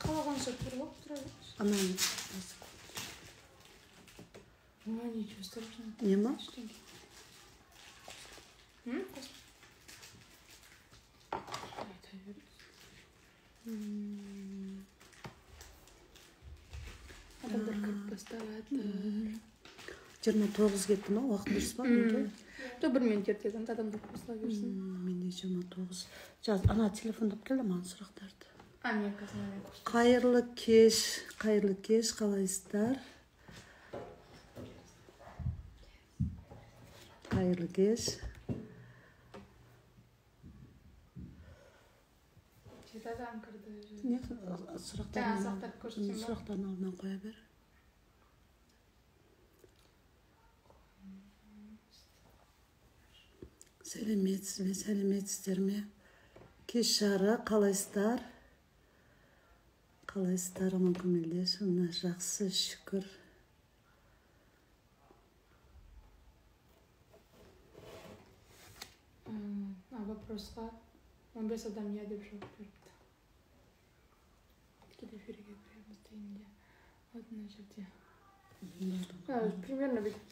Қалағанша тұр тұра беріңіз. Ана. Ой, ничего страшного. Не ма? Ештеңе. М? Қос. Айта беріңіз. Адамдар кіріп бастап жатыр. 29 кетті ма? Уақыт дұрыс па? Менде? Жоқ, бір минут ерте адамдар қосыла берсін. Менде 29. Жаз, ана телефонды алып кел маған сұрақтарды. А, мен қазір мына қосып. Қайырлы кеш, қайырлы кеш, қалайсыздар? Қайырлы кеш. 7 адам кірді. Не, Жаңа сұрақтарын сұрақтарды көрсетсем ба? Сұрақтарын алдынан қоя бер. Сәлеметсіз бе, сәлеметсіздер ме? Кеш жарық, қалайсыздар? Қалайсыздар, Аман Кемелдешовна? Жақсы, шүкір. А вопросқа 15 адам иә деп жауап беріпті. Тікелей эфирге кіреміз дегенде. Вот мына жерде. Примерно бүйтіп,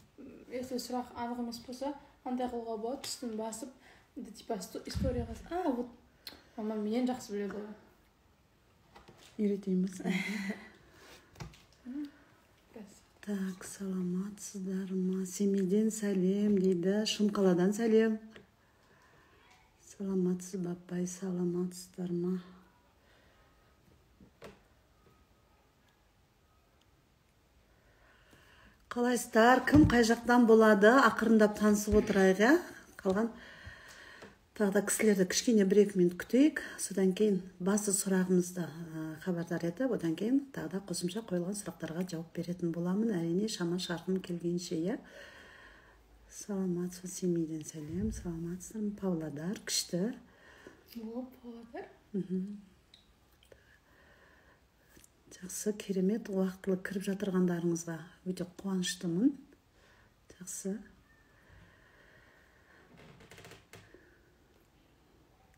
если сұрақ анық емес болса, андай қылуға болады, үстін басып, это типа историяға. А, вот мама менен жақсы біледі ғой. Үйретейміз. Біраз. Так, саламатсыздар ма? Семейден сәлем дейді, Шымқаладан сәлем. Саламатсыз ба, апай, саламатсыздар ма? Қалайсыздар? Кім қай жақтан болады? Ақырындап танысып отырайық, иә? Қалған тағы да кісілерді кішкене 1-2 минут күтейік. Содан кейін басты сұрағымызды хабардар етіп, одан кейін тағы да қосымша қойылған сұрақтарға жауап беретін боламын. Әрине, шама шарқым келгенше, иә? Саламатсыз, Семейден сәлем, саламатсыздар ма? Павлодар, күшті. О, Павлодар. Жақсы, керемет, уақытылы кіріп жатырғандарыңызға өте қуаныштымын. Жақсы.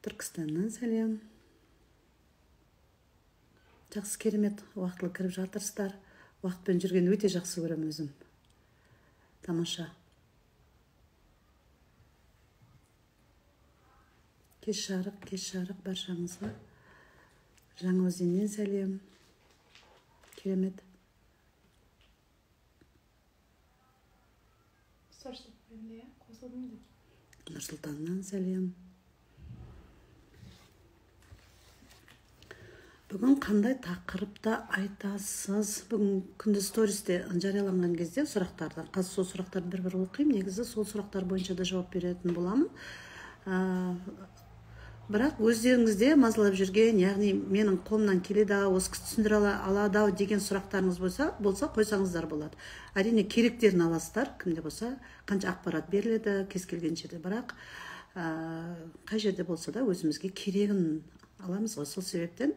Түркістаннан сәлем. Жақсы, керемет, уақытылы кіріп жатырсыздар. Уақытпен жүрген өте жақсы көремін өзім. Тамаша. Кеш жарық, кеш жарық баршаңызға. Жаңаөзеннен сәлем. Керемет. Сторис қойдым, иә? Қосылдым деп. Нұрсұлтаннан сәлем. Бүгін қандай тақырыпта айтасыз? Бүгін күндіз стористе жарияланған кезде сұрақтарды, қазір сол сұрақтарды бір-бір оқимын. Негізі сол сұрақтар бойынша да жауап беретін боламын. Бірақ өздеріңізде мазалап жүрген, яғни менің қолымнан келеді ау, осы кісі түсіндіре алады ау деген сұрақтарыңыз болса қойсаңыздар болады. Әрине керектерін аласыздар, кімде болса, қанша ақпарат беріледі, кез келген жерде. Бірақ қай жерде болса да өзімізге керегін аламыз ғой. Сол себептен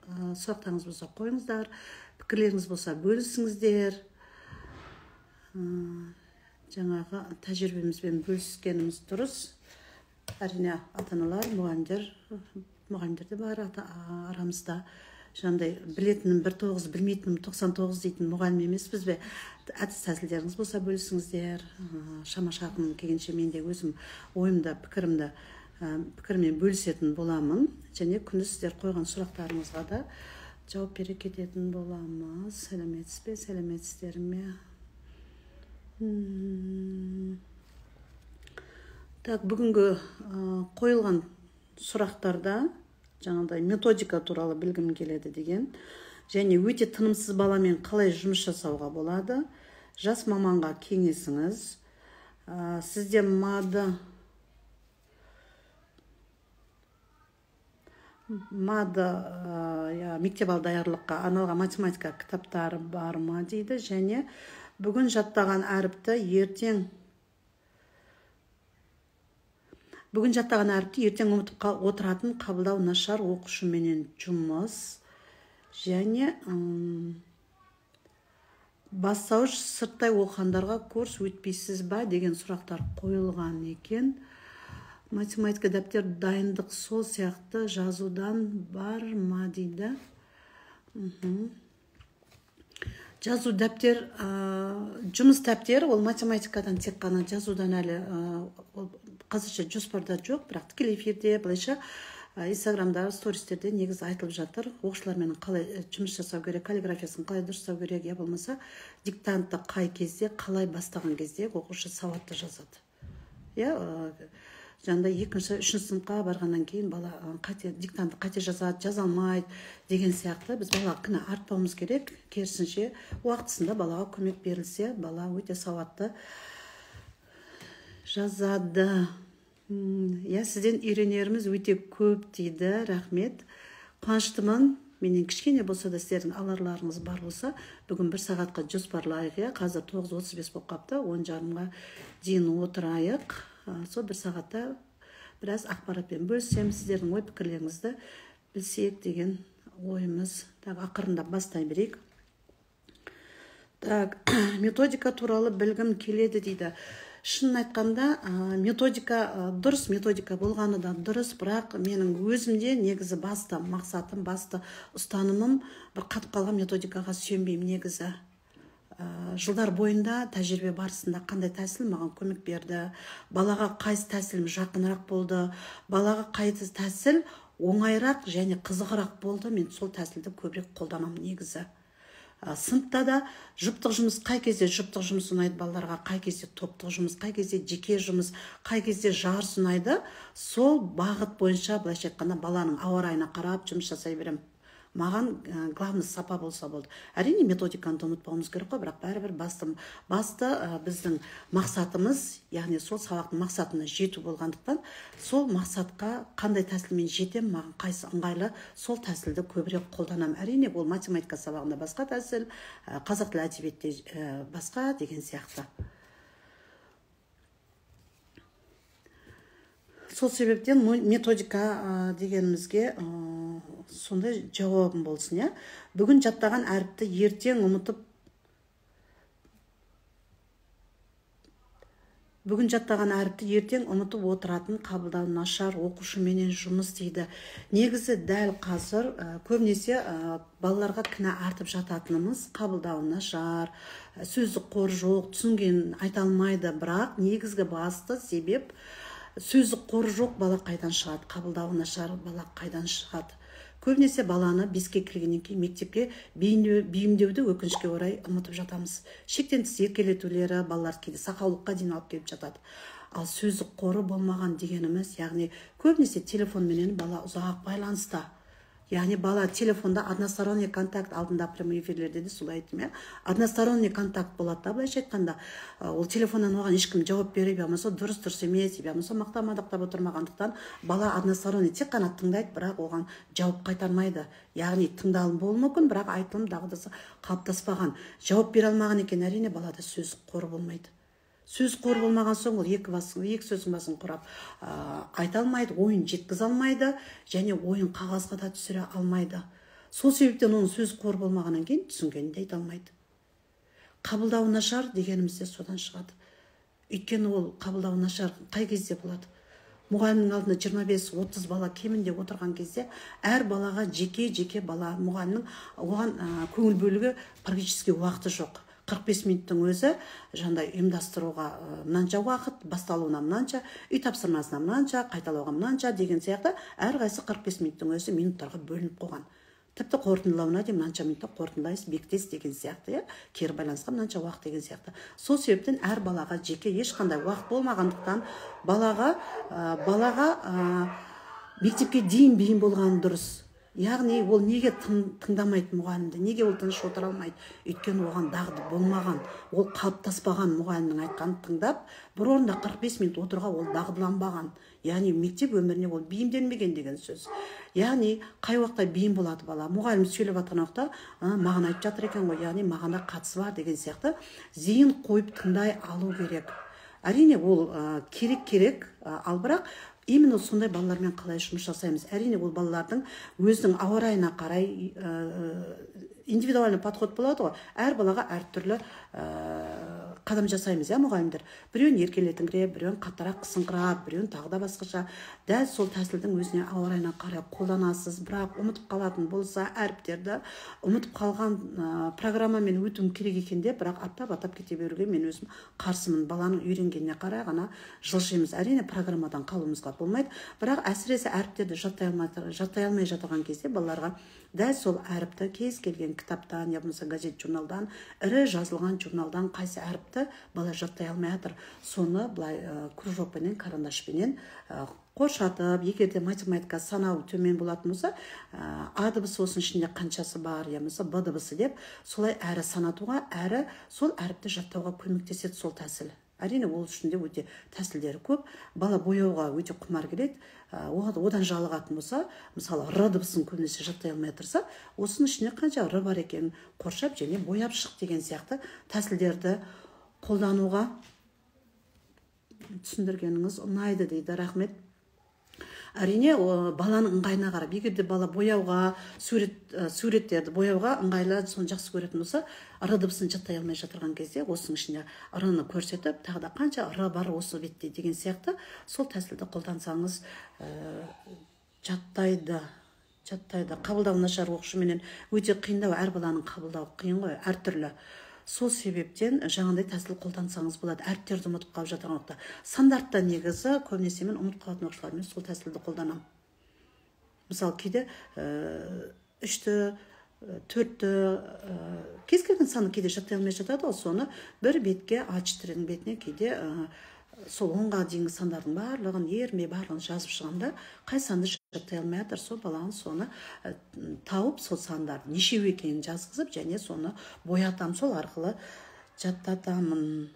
сұрақтарыңыз болса қойыңыздар, пікірлеріңіз болса бөлісіңіздер. Жаңағы тәжірибемізбен бөліскеніміз дұрыс. Әрине, ата-аналар, мұғалімдер де бар арамызда. Жаңағыдай білетінім 1,9, білмейтінім 99 дейтін мұғалім емеспіз бе? Әдіс тәсілдеріңіз болса бөлісіңіздер. Шама шарқым келгенше мен де өзім ойымды, пікіріммен бөлісетін боламын. Және күндіз сіздер қойған сұрақтарыңызға да жауап бере кететін боламыз. Сәлеметсіз бе, сәлеметсіздер ме? Так, бүгінгі қойылған сұрақтарда жаңағыдай методика туралы білгім келеді деген, және өте тынымсыз баламен қалай жұмыс жасауға болады, жас маманға кеңесіңіз, сізде МАД мектеп алды даярлыққа арналған математика кітаптары бар ма дейді, және бүгін жаттаған әріпті ертең ұмытып отыратын қабылдау нашар оқушыменен жұмыс, және бастауыш сырттай оқығандарға курс өтпейсіз ба деген сұрақтар қойылған екен. Математика дәптер дайындық сол сияқты жазудан бар ма дейді. Жазу дәптер, жұмыс дәптері, ол математикадан тек қана жазудан әлі ол қазірше жоспарда жоқ, бірақ тікелей эфирде, былайша Инстаграмда, стористерде негізі айтылып жатыр. Оқушылармен қалай жұмыс жасау керек, каллиграфиясын қалай дұрыстау керек, я болмаса диктантты қай кезде, қалай бастаған кезде оқушы сауатты жазады. Иә, жаңағыдай екінші, үшінші сыныпқа барғаннан кейін бала қате, диктантты қате жазады, жаза алмайды деген сияқты. Біз балаға кінә артпауымыз керек. Керісінше, уақытысында балаға көмек берілсе, бала өте сауатты жазады. Иә, сізден үйренеріміз өте көп дейді. Рахмет. Қуаныштымын. Менен кішкене болса да сіздердің аларларыңыз бар болса, бүгін бір сағатқа жоспарлайық, иә. Қазір 9:35 болып қапты, 10:30-ға дейін отырайық. Сол бір сағатта біраз ақпаратпен бөліссем, сіздердің ой пікірлеріңізді білсек деген ойымыз. Так, ақырындап бастай берейік. Так, методика туралы білгім келеді дейді. Шынын айтқанда, методика дұрыс, методика болғаны да дұрыс, бірақ менің өзімде негізі басты мақсатым, басты ұстанымым бір қатып қалған методикаға сүйенбеймін негізі. Жылдар бойында тәжірибе барысында қандай тәсіл маған көмек берді, балаға қайсы тәсілім жақынырақ болды, балаға қайсы тәсіл оңайырақ және қызығырақ болды, мен сол тәсілді көбірек қолданамын негізі. Сыныпта да жұптық жұмыс, қай кезде жұптық жұмыс ұнайды балаларға, қай кезде топтық жұмыс, қай кезде жеке жұмыс, қай кезде жарыс ұнайды, сол бағыт бойынша, былайша айтқанда, баланың ауа райына қарап жұмыс жасай беремін. Маған главный сапа болса болды. Әрине, методиканы да ұмытпауымыз керек қой, бірақ бәрібір басты біздің мақсатымыз, яғни сол сабақтың мақсатына жету болғандықтан, сол мақсатқа қандай тәсілмен жетем, маған қайсы ыңғайлы, сол тәсілді көбірек қолданамын. Әрине, ол математика сабағында басқа тәсіл, қазақ тілі әдебиетте басқа деген сияқты. Сол себептен методика дегенімізге сондай жауабым болсын, иә. Бүгін жаттаған әріпті ертең ұмытып, бүгін жаттаған әріпті ертең ұмытып отыратын қабылдау нашар оқушыменен жұмыс дейді. Негізі дәл қазір көбінесе балаларға кінә артып жататынымыз қабылдау нашар, сөздік қор жоқ, түсінгенін айта алмайды, бірақ негізгі басты себеп сөздік қоры жоқ бала қайдан шығады, қабылдауы нашар бала қайдан шығады. Көбінесе баланы 5-ке келгеннен кейін мектепке бейімдеуді өкінішке орай ұмытып жатамыз. Шектен тыс еркелетулері балалар кейде сақаулыққа дейін алып келіп жатады. Ал сөздік қоры болмаған дегеніміз, яғни көбінесе телефонменен бала ұзақ байланыста. Яғни бала телефонда односторонний контакт, алдында прямой эфирлерде де солай айттым, иә. Односторонний контакт болады да, былайша айтқанда, ол телефоннан оған ешкім жауап беріп, болмаса дұрыс емес, болмаса мақтап отырмағандықтан бала односторонний тек қана тыңдайды, бірақ оған жауап қайтармайды. Яғни тыңдалым болуы мүмкін, бірақ айтылым дағдысы қалыптаспаған. Жауап бере алмаған екен, әрине балада сөз қоры болмайды. Сөз қоры болмаған соң ол екі сөздің басын құрап айта алмайды, ойын жеткізе алмайды және ойын қағазға да түсіре алмайды. Сол себептен оның сөз қоры болмағаннан кейін түсінгенін де айта алмайды. Қабылдауы нашар дегеніміз де содан шығады. Өйткені ол қабылдауы нашар қай кезде болады? Мұғалімнің алдында 25-30 бала кемінде отырған кезде әр балаға жеке-жеке бала мұғалімнің оған көңіл бөлуге практически уақыты жоқ. 45 минуттың өзі жаңағыдай ұйымдастыруға мынанша уақыт, басталуына мынанша, үй тапсырмасына мынанша, қайталауға мынанша деген сияқты әрқайсысы 45 минуттың өзі минуттарға бөлініп қойған. Тіпті қорытындылауына дейін мынанша минутта қорытындылайсыз, бекітесіз деген сияқты, иә, кері байланысқа мынанша уақыт деген сияқты. Сол себептен әр балаға жеке ешқандай уақыт болмағандықтан балаға мектепке дейін бейім болғаны дұрыс. Яғни ол неге тыңдамайды мұғалімді, неге ол тыныш отыра алмайды? Өйткені оған дағды болмаған, ол қалыптаспаған мұғалімнің айтқанын тыңдап, бір орында 45 минут отыруға ол дағдыланбаған. Яғни мектеп өміріне ол бейімделмеген деген сөз. Яғни қай уақытта бейім болады бала? Мұғалім сөйлеп жатқан уақытта, маған айтып жатыр екен ғой, яғни маған да қатысы бар деген сияқты зейін қойып тыңдай алу керек. Әрине ол керек, ал бірақ именно сондай балалармен қалай жұмыс жасаймыз? Әрине ол балалардың өзінің ауа райына қарай Индивидуальный подход болады ғой, әр балаға әртүрлі қадам жасаймыз, иә, мұғалімдер. Біреуін еркелетіңкіреп, біреуін қаттырақ қысыңқырап, біреуін тағы да басқаша. Дәл сол тәсілдің өзіне, ауа райына қарай қолданасыз. Бірақ ұмытып қалатын болса, әріптерді ұмытып қалған, программамен өтуім керек екен деп, бірақ аттап аттап кете беруге мен өзім қарсымын. Баланың үйренгеніне қарай ғана жылжимыз. Әрине, программадан қалуымызға болмайды, бірақ әсіресе әріптерді жаттай алмай жатырған кезде балаларға дәл сол әріпті кез келген кітаптан, я болмаса газет, журналдан, ірі жазылған журналдан қайсы әріпті бала жаттай алмай жатыр, соны былай кружокпенен, карандашпенен қоршатып, егер де математика, санау төмен болатын болса, а дыбысы осының ішінде қаншасы бар, я болмаса б дыбысы деп, солай әрі санатуға, әрі сол әріпті жаттауға көмектеседі сол тәсіл. Әрине, ол үшін де өте тәсілдері көп. Бала бояуға өте құмар келеді, одан жалығатын болса, мысалы, р дыбысын көбінесе жаттай алмай отырса, осының ішінде қанша р бар екенін қоршап және бояп шық деген сияқты тәсілдерді қолдануға. Түсіндіргеніңіз ұнайды дейді, рахмет. Әрине, баланың ыңғайына қарап, егер де бала бояуға, суреттерді бояуға ыңғайлы, соны жақсы көретін болса, р дыбысын жаттай алмай жатырған кезде осының ішінде р-ны көрсетіп, тағы да қанша р бар осы бетте деген сияқты сол тәсілді қолдансаңыз, жаттайды. Қабылдау нашар оқушыменен өте қиындау. Әр баланың қабылдауы қиын ғой, әртүрлі. Сол себептен жаңағыдай тәсіл қолдансаңыз болады. Әріптерді ұмытып қалып жатырған уақытта, стандартта негізі көбінесе мен ұмытып қалатын оқушылармен сол тәсілді қолданамын. Мысалы, кейде үшті, төртті, кез келген санды кейде жаттай алмай жатады ғой. Соны бір бетке, А4-ның бетіне кейде сол 10-ға дейінгі сандардың барлығын ермей, барлығын жазып шығамын да, қай санды жаттай алмай жатыр, сол баланың соны тауып, сол сандардың нешеу екенін жазғызып және соны боятамын, сол арқылы жаттатамын.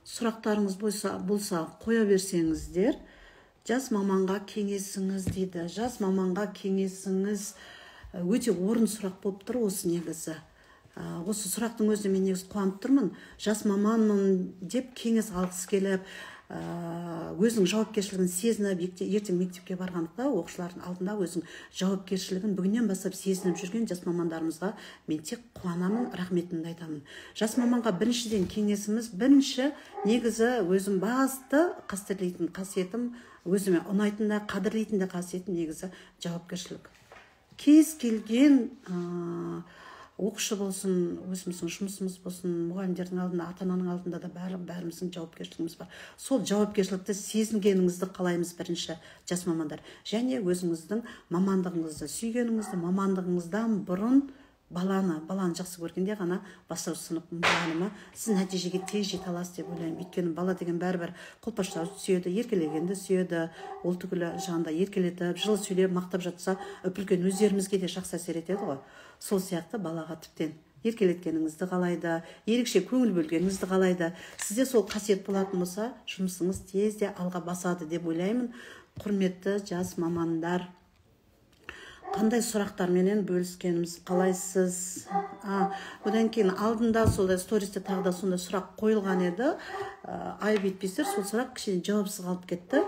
Сұрақтарыңыз болса, қоя берсеңіздер. Жас маманға кеңесіңіз дейді. Жас маманға кеңесіңіз, өте орын сұрақ болып тұр осы негізі. Осы сұрақтың өзіне мен негізі қуанып тұрмын. Жас маманмын деп кеңес алғысы келіп, өзінің жауапкершілігін сезініп, ертең мектепке барғандықта оқушылардың алдында өзінің жауапкершілігін бүгіннен бастап сезініп жүрген жас мамандарымызға мен тек қуанамын, рахметімді айтамын. Жас маманға біріншіден кеңесіміз, бірінші негізі өзім басты қастерлейтін қасиетім, өзіме ұнайтын да, қадірлейтін де қасиетім негізі жауапкершілік. Кез келген оқушы болсын, өзіміздің жұмысымыз болсын, мұғалімдердің алдында, ата ананың алдында да бәріміздің жауапкершілігіміз бар. Сол жауапкершілікті сезінгеніңізді қалаймыз бірінші, жас мамандар. Және өзіңіздің мамандығыңызды сүйгеніңізді, мамандығыңыздан бұрын баланы жақсы көргенде ғана бастауыш сынып мұғалімі сіз нәтижеге тез жете аласыз деп ойлаймын. Өйткені бала деген бәрібір қолпаштауды сүйеді, еркелегенді сүйеді. Ол түгілі жаңағыдай еркелетіп, жылы сөйлеп, мақтап жатса, үп-үлкен өздерімізге де жақсы әсер етеді ғой. Сол сияқты балаға тіптен еркелеткеніңізді қалайды, ерекше көңіл бөлгеніңізді қалайды. Сізде сол қасиет болатын болса, жұмысыңыз тез де алға басады деп ойлаймын. Құрметті жас мамандар, қандай сұрақтарменен бөліскеніміз қалайсыз? Одан кейін алдында сондай стористе тағы да сондай сұрақ қойылған еді. Айып етпейсіздер, сол сұрақ кішкене жауапсыз қалып кетті.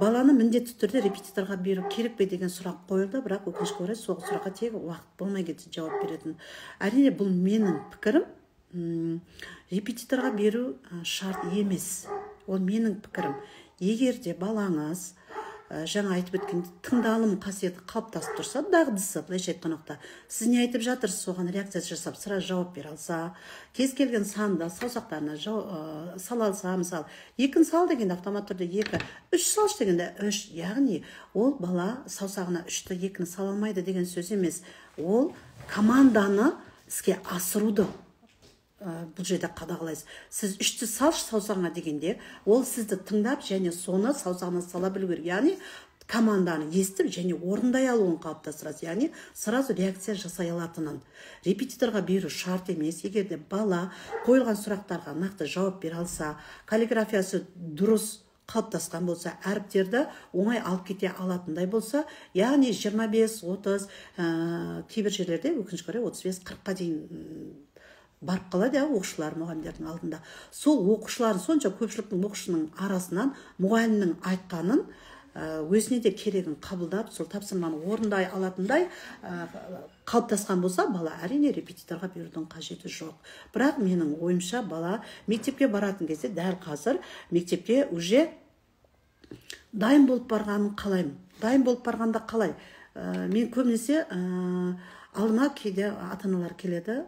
Баланы міндетті түрде репетиторға беру керек пе деген сұрақ қойылды, бірақ өкінішке орай сол сұраққа тек уақыт болмай кетті жауап беретін. Әрине, бұл менің пікірім. Репетиторға беру шарт емес, ол менің пікірім. Егер де балаңыз, жаңа айтып өткендей, тыңдалым қасиеті қалыптасып тұрса, дағдысы, былайша айтқан уақытта сіз не айтып жатырсыз, соған реакция жасап, сразу жауап бере алса, кез келген санды саусақтарына сала алса, мысалы, екіні сал дегенде автомат түрде екі, үш салшы дегенде үш, яғни ол бала саусағына үшті, екіні сала алмайды деген сөз емес, ол команданы іске асыруды бұл жерде қадағалайсыз. Сіз үшті салшы саусағыңа дегенде, ол сізді тыңдап және соны саусағына сала білу керек, яғни команданы естіп және орындай алуын қалыптастырасыз, яғни сразу реакция жасай алатынын. Репетиторға беру шарт емес. Егер де бала қойылған сұрақтарға нақты жауап бере алса, каллиграфиясы дұрыс қалыптасқан болса, әріптерді оңай алып кете алатындай болса, яғни 25-30, кейбір жерлерде өкінішке орай 35-40-қа дейін барып қалады, иә, оқушылар мұғалімдердің алдында. Сол оқушылардың, сонша көпшіліктің, оқушының арасынан мұғалімнің айтқанын өзіне де керегін қабылдап, сол тапсырманы орындай алатындай қалыптасқан болса, бала әрине репетиторға берудің қажеті жоқ. Бірақ менің ойымша, бала мектепке баратын кезде дәл қазір мектепке уже дайын болып барғанын қалаймын. Дайын болып барғанда қалай? Мен көбінесе алдыма кейде ата-аналар келеді.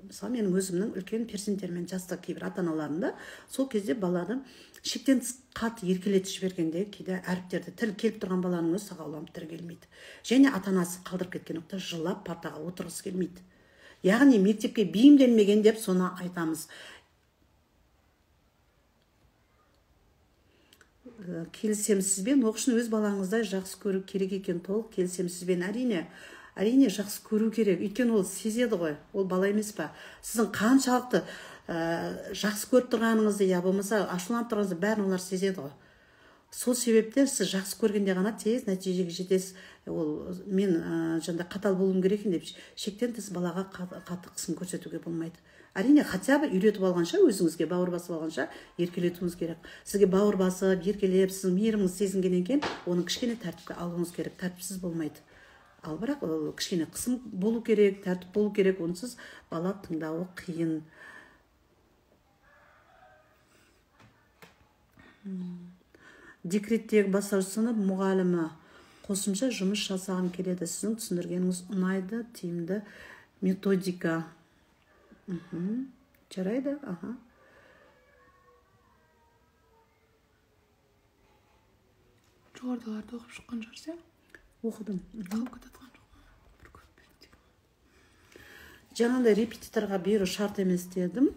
Мысалы, менің өзімнің үлкен перзенттеріммен жаста кейбір ата-аналарымда сол кезде баланы шектен тыс қатты еркелетіп жібергенде кейде әріптерді тіл келіп тұрған баланың өзі сағауланып тіл келмейді. Және ата-анасы қалдырып кеткен уақытта жылап партаға отырғысы келмейді. Яғни мектепке бейімделмеген деп соны айтамыз. Келісемін сізбен, оқушыны өз балаңыздай жақсы көру керек екен, толық келісемін сізбен. Әрине, әрине жақсы көру керек, өйткені ол сезеді ғой, ол бала емес па. Сіздің қаншалықты жақсы көріп тұрғаныңызды, я болмаса ашуланып тұрғаныңызды бәрін олар сезеді ғой. Сол себептен сіз жақсы көргенде ғана тез нәтижеге жетесіз. Ол мен жаңағыдай қатал болуым керек екен деп шектен тыс балаға қатты қысым көрсетуге болмайды. Әрине, хотя бы үйретіп алғанша, өзіңізге бауыр басып алғанша еркелетуіңіз керек. Сізге бауыр басып, еркелеп, сіздің мейіріміңізді сезінгеннен кейін оны кішкене тәртіпке алуыңыз керек. Тәртіпсіз болмайды. Ал бірақ ол кішкене қысым болу керек, тәртіп болу керек, онсыз бала тыңдауы қиын. Декреттегі бастауыш сынып мұғалімі, қосымша жұмыс жасағым келеді. Сіздің түсіндіргеніңіз ұнайды, тиімді методика. Жарайды, аха. Жоғарыдағыларды оқып шыққан шығарсыз, иә? Оқыдым. Қалып кетіп жатқан жоқ. Бір көп. Жаңағыдай репетиторға беру шарт емес дедім.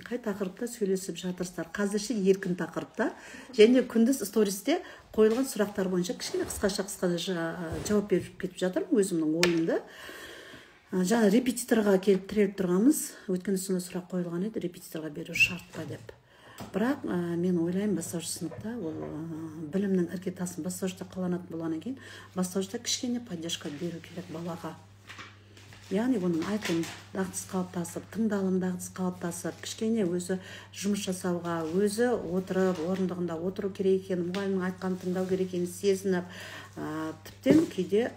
Қай тақырыпта сөйлесіп жатырсыздар? Қазірше еркін тақырыпта. Және күндіз стористе қойылған сұрақтар бойынша кішкене қысқаша жауап беріп кетіп жатырмын өзімнің ойымды. Жаңа репетиторға келіп тіреліп тұрғанбыз. Өткенде сондай сұрақ қойылған еді, репетиторға беру шарт па деп. Бірақ мен ойлаймын, бастауыш сыныпта ол білімнің іргетасын бастауышта қаланатын болғаннан кейін бастауышта кішкене поддержка беру керек балаға. Яғни оның айтылым дағдысы қалыптасып, тыңдалым дағдысы қалыптасып, кішкене өзі жұмыс жасауға, өзі отырып, орындығында отыру керек екенін, мұғалімнің айтқанын тыңдау керек екенін сезініп, тіптен кейде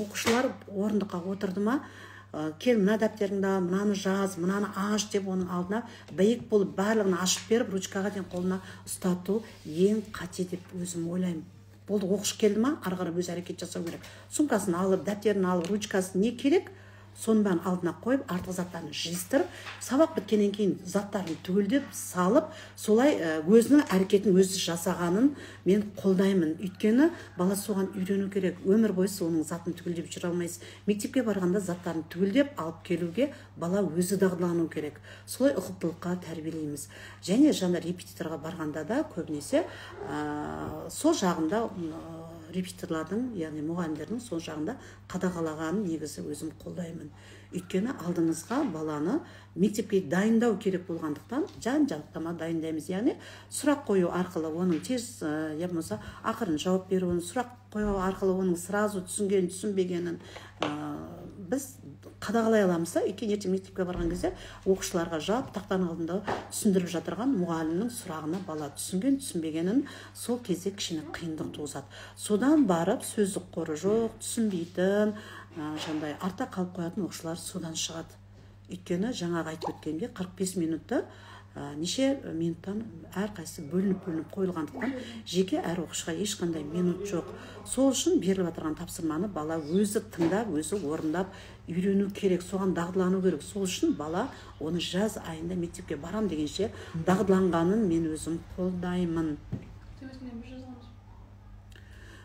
оқушылар орындыққа отырды ма, кел мына дәптеріңді ал, мынаны жаз, мынаны аш деп оның алдына бәйек болып барлығын ашып беріп, ручкаға дейін қолына ұстату ең қате деп өзім ойлаймын. Болды, оқушы келді ма, ары қарай өзі әрекет жасау керек. Сумкасын алып, дәптерін алып, ручкасын не керек, соның бәрін алдына қойып, артық заттарын жиыстырып, сабақ біткеннен кейін заттарын түгелдеп салып, солай өзінің әрекетін өзі жасағанын мен қолдаймын. Өйткені бала соған үйрену керек. Өмір бойы сіз оның затын түгелдеп жүре алмайсыз. Мектепке барғанда заттарын түгелдеп алып келуге бала өзі дағдылану керек. Солай ұқыптылыққа тәрбиелейміз. Және жаңа репетиторға барғанда да көбінесе сол жағында репетиторлардың, яғни мұғалімдердің сол жағында қадағалағанын негізі өзім қолдаймын. Өйткені алдыңызға баланы мектепке дайындау керек болғандықтан жан-жақтама дайындаймыз. Яғни сұрақ қою арқылы оның тез, я болмаса ақырын жауап беруін, сұрақ қою арқылы оның сразу түсінгенін, түсінбегенін біз қадағалай аламыз да. Өйткені ертең мектепке барған кезде оқушыларға жалпы тақтаның алдында түсіндіріп жатырған мұғалімнің сұрағына бала түсінген, түсінбегенін сол кезде кішкене қиындық туғызады. Содан барып сөздік қоры жоқ, түсінбейтін, жаңағыдай артта қалып қоятын оқушылар содан шығады. Өйткені жаңағы айтып өткенде 45 минутты неше минуттан әрқайсысы бөлініп-бөлініп қойылғандықтан жеке әр оқушыға ешқандай минут жоқ. Сол үшін беріліп отырған тапсырманы бала өзі тыңдап, өзі орындап үйрену керек, соған дағдылану керек. Сол үшін бала оны жаз айында мектепке барам дегенше дағдыланғанын мен өзім қолдаймын.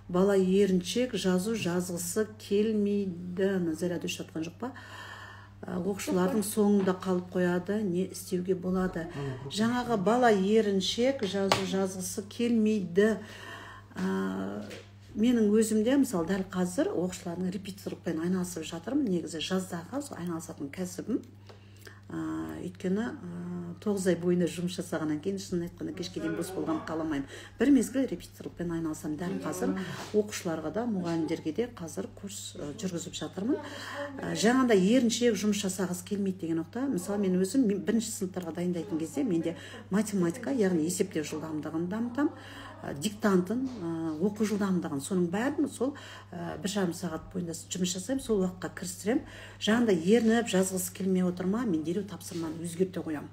Бала еріншек, жазу жазғысы келмейді. Назаря дөш жатқан жоқ па? Оқушылардың соңында қалып қояды, не істеуге болады? Жаңағы бала еріншек, жазу жазғысы келмейді. Менің өзімде, мысалы, дәл қазір оқушылардың репетиторлықпен айналысып жатырмын. Негізі жаздағы айналысатын кәсібім. Өйткені 9 ай бойына жұмыс жасағаннан кейін, шынын айтқанда, кешке дейін бос болғанын қаламаймын. Бір мезгіл репетиторлықпен айналысамын. Дәл қазір оқушыларға да, мұғалімдерге де қазір курс жүргізіп жатырмын. Жаңағыдай еріншек жұмыс жасағысы келмейді деген оқта, мысалы, мен өзім бірінші сыныптарға дайындайтын кезде менде математика, яғни есептеу жылдамдығын дамытамын. диктантын, оқу жылдамдығын, соның бәрін сол 1,5 сағат бойында жұмыс жасаймын, сол уақытқа кірістіремін. Жаңағыдай ерініп жазғысы келмей отыр ма, мен дереу тапсырманы өзгерте қоямын.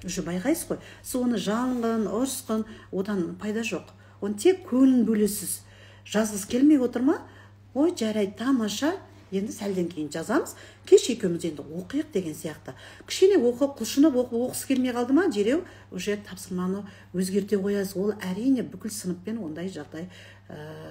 Уже байқайсыз ғой, сіз оны жалынғын, ұрысқын, одан пайда жоқ. Оны тек көңілін бөлесіз. Жазғысы келмей отыр ма, ой жарайды, тамаша, енді сәлден кейін жазамыз, кеш екеуміз енді оқиық деген сияқты. Кішкене оқып, құлшынып оқып, оқысы келмей қалды ма, дереу уже тапсырманы өзгерте қоясыз. Ол әрине бүкіл сыныппен ондай жағдай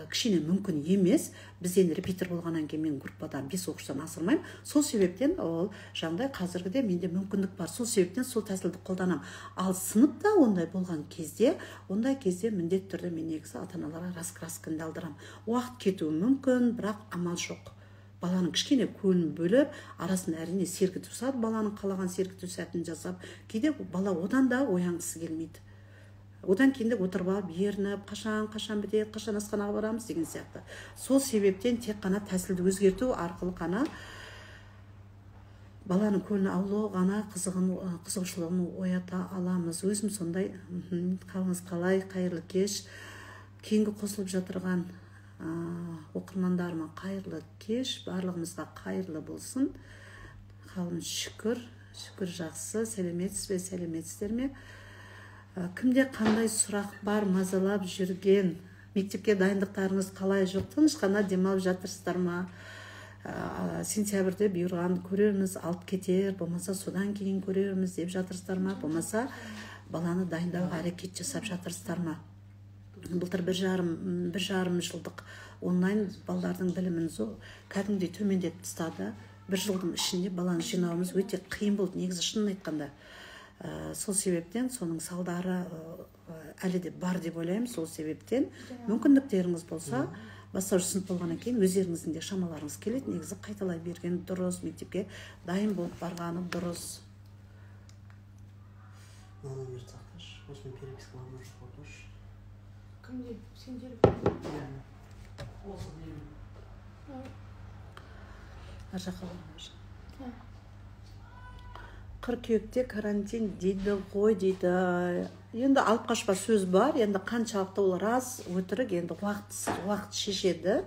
кішкене мүмкін емес. Біз енді репетитор болғаннан кейін мен группада 5 оқушыдан асырмаймын. Сол себептен ол жағдай қазіргіде менде мүмкіндік бар. Сол себептен сол тәсілді қолданамын. Ал сыныпта ондай болған кезде, ондай кезде міндетті түрде мен негізі ата-аналарға раскрасканы алдырамын. Уақыт кетуі мүмкін, бірақ амал жоқ. Баланың кішкене көңілін бөліп, арасын әрине сергіту сәт, баланың қалаған сергіту сәтін жасап, кейде бала одан да оянғысы келмейді. Одан кейін де отырып алып, ерініп, қашан бітеді, қашан асханаға барамыз деген сияқты. Сол себептен тек қана тәсілді өзгерту арқылы қана баланың көңілін аулау ғана қызығушылығын оята аламыз. Өзім сондай, қалыңыз қалай, қайырлы кеш. Кейінгі қосылып жатырған оқырмандарыма қайырлы кеш, барлығымызға қайырлы болсын. Қалым шүкір, шүкір жақсы. Сәлеметсіз бе, сәлеметсіздер ме? Кімде қандай сұрақ бар, мазалап жүрген? Мектепке дайындықтарыңыз қалай? Жоқ, тыныш қана демалып жатырсыздар ма? Сентябрьде бұйырған көрерміз, алып кетер, болмаса содан кейін көрерміз деп жатырсыздар ма? Болмаса баланы дайындауға әрекет жасап жатырсыздар ма? Былтыр бір жарым жылдық онлайн балдардың білімін кәдімгідей төмендетіп тастады. Бір жылдың ішінде баланы жинауымыз өте қиын болды, негізі шынын айтқанда. Сол себептен соның салдары әлі де бар деп ойлаймын. Сол себептен мүмкіндіктеріңіз болса, бастауыш сынып болғаннан кейін өздеріңіздің де шамаларыңыз келеді. Негізі қайталай берген дұрыс, мектепке дайын болып барғаны дұрыс. Номер сақташ, осымен перепискаларына шығып. Кімде? Сен телефон? Осы деймін. Ар жаққа қойыңыз. Қыркүйекте карантин дейді ғой дейді. Енді алып қашпа сөз бар, енді қаншалықты ол рас, өтірік, енді уақыт шешеді.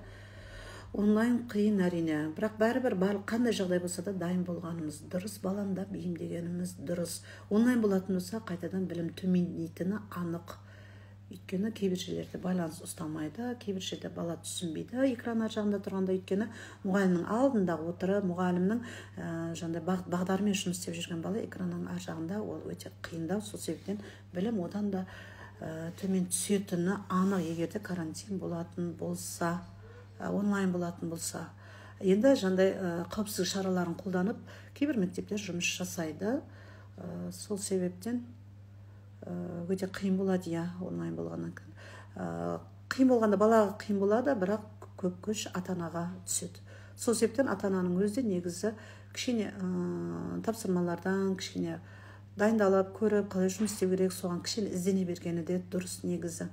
Онлайн қиын әрине, бірақ бәрібір барлық қандай жағдай болса да дайын болғанымыз дұрыс, баланы да бейімдегеніміз дұрыс. Онлайн болатын болса қайтадан білім төмендейтіні анық. Өйткені кейбір жерлерде байланыс ұстамайды, кейбір жерде бала түсінбейді экран ар жағында тұрғанда, өйткені мұғалімнің алдында отырып, мұғалімнің жаңағыдай бағдарымен жұмыс істеп жүрген бала экранның ар жағында ол өте қиындау. Сол себептен білім одан да төмен түсетіні анық, егер де карантин болатын болса, онлайн болатын болса. Енді жаңағыдай қауіпсіздік шараларын қолданып, кейбір мектептер жұмыс жасайды. Сол себептен өте қиын болады, иә, онлайн болғаннан кейін. Қиын болғанда балаға қиын болады, бірақ көп күш ата-анаға түседі. Сол себептен ата-ананың өзі де негізі кішкене тапсырмалардан кішкене дайындалып, көріп, қалай жұмыс істеу керек, соған кішкене іздене бергені де дұрыс негізі.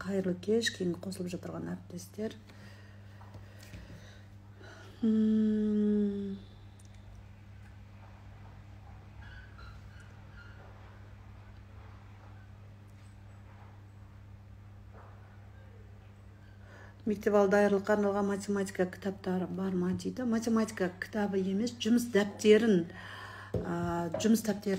Қайырлы кеш, кейінгі қосылып жатырған әріптестер. Мектеп алды даярлыққа арналған математика кітаптары бар ма дейді. Математика кітабы емес, жұмыс дәптерін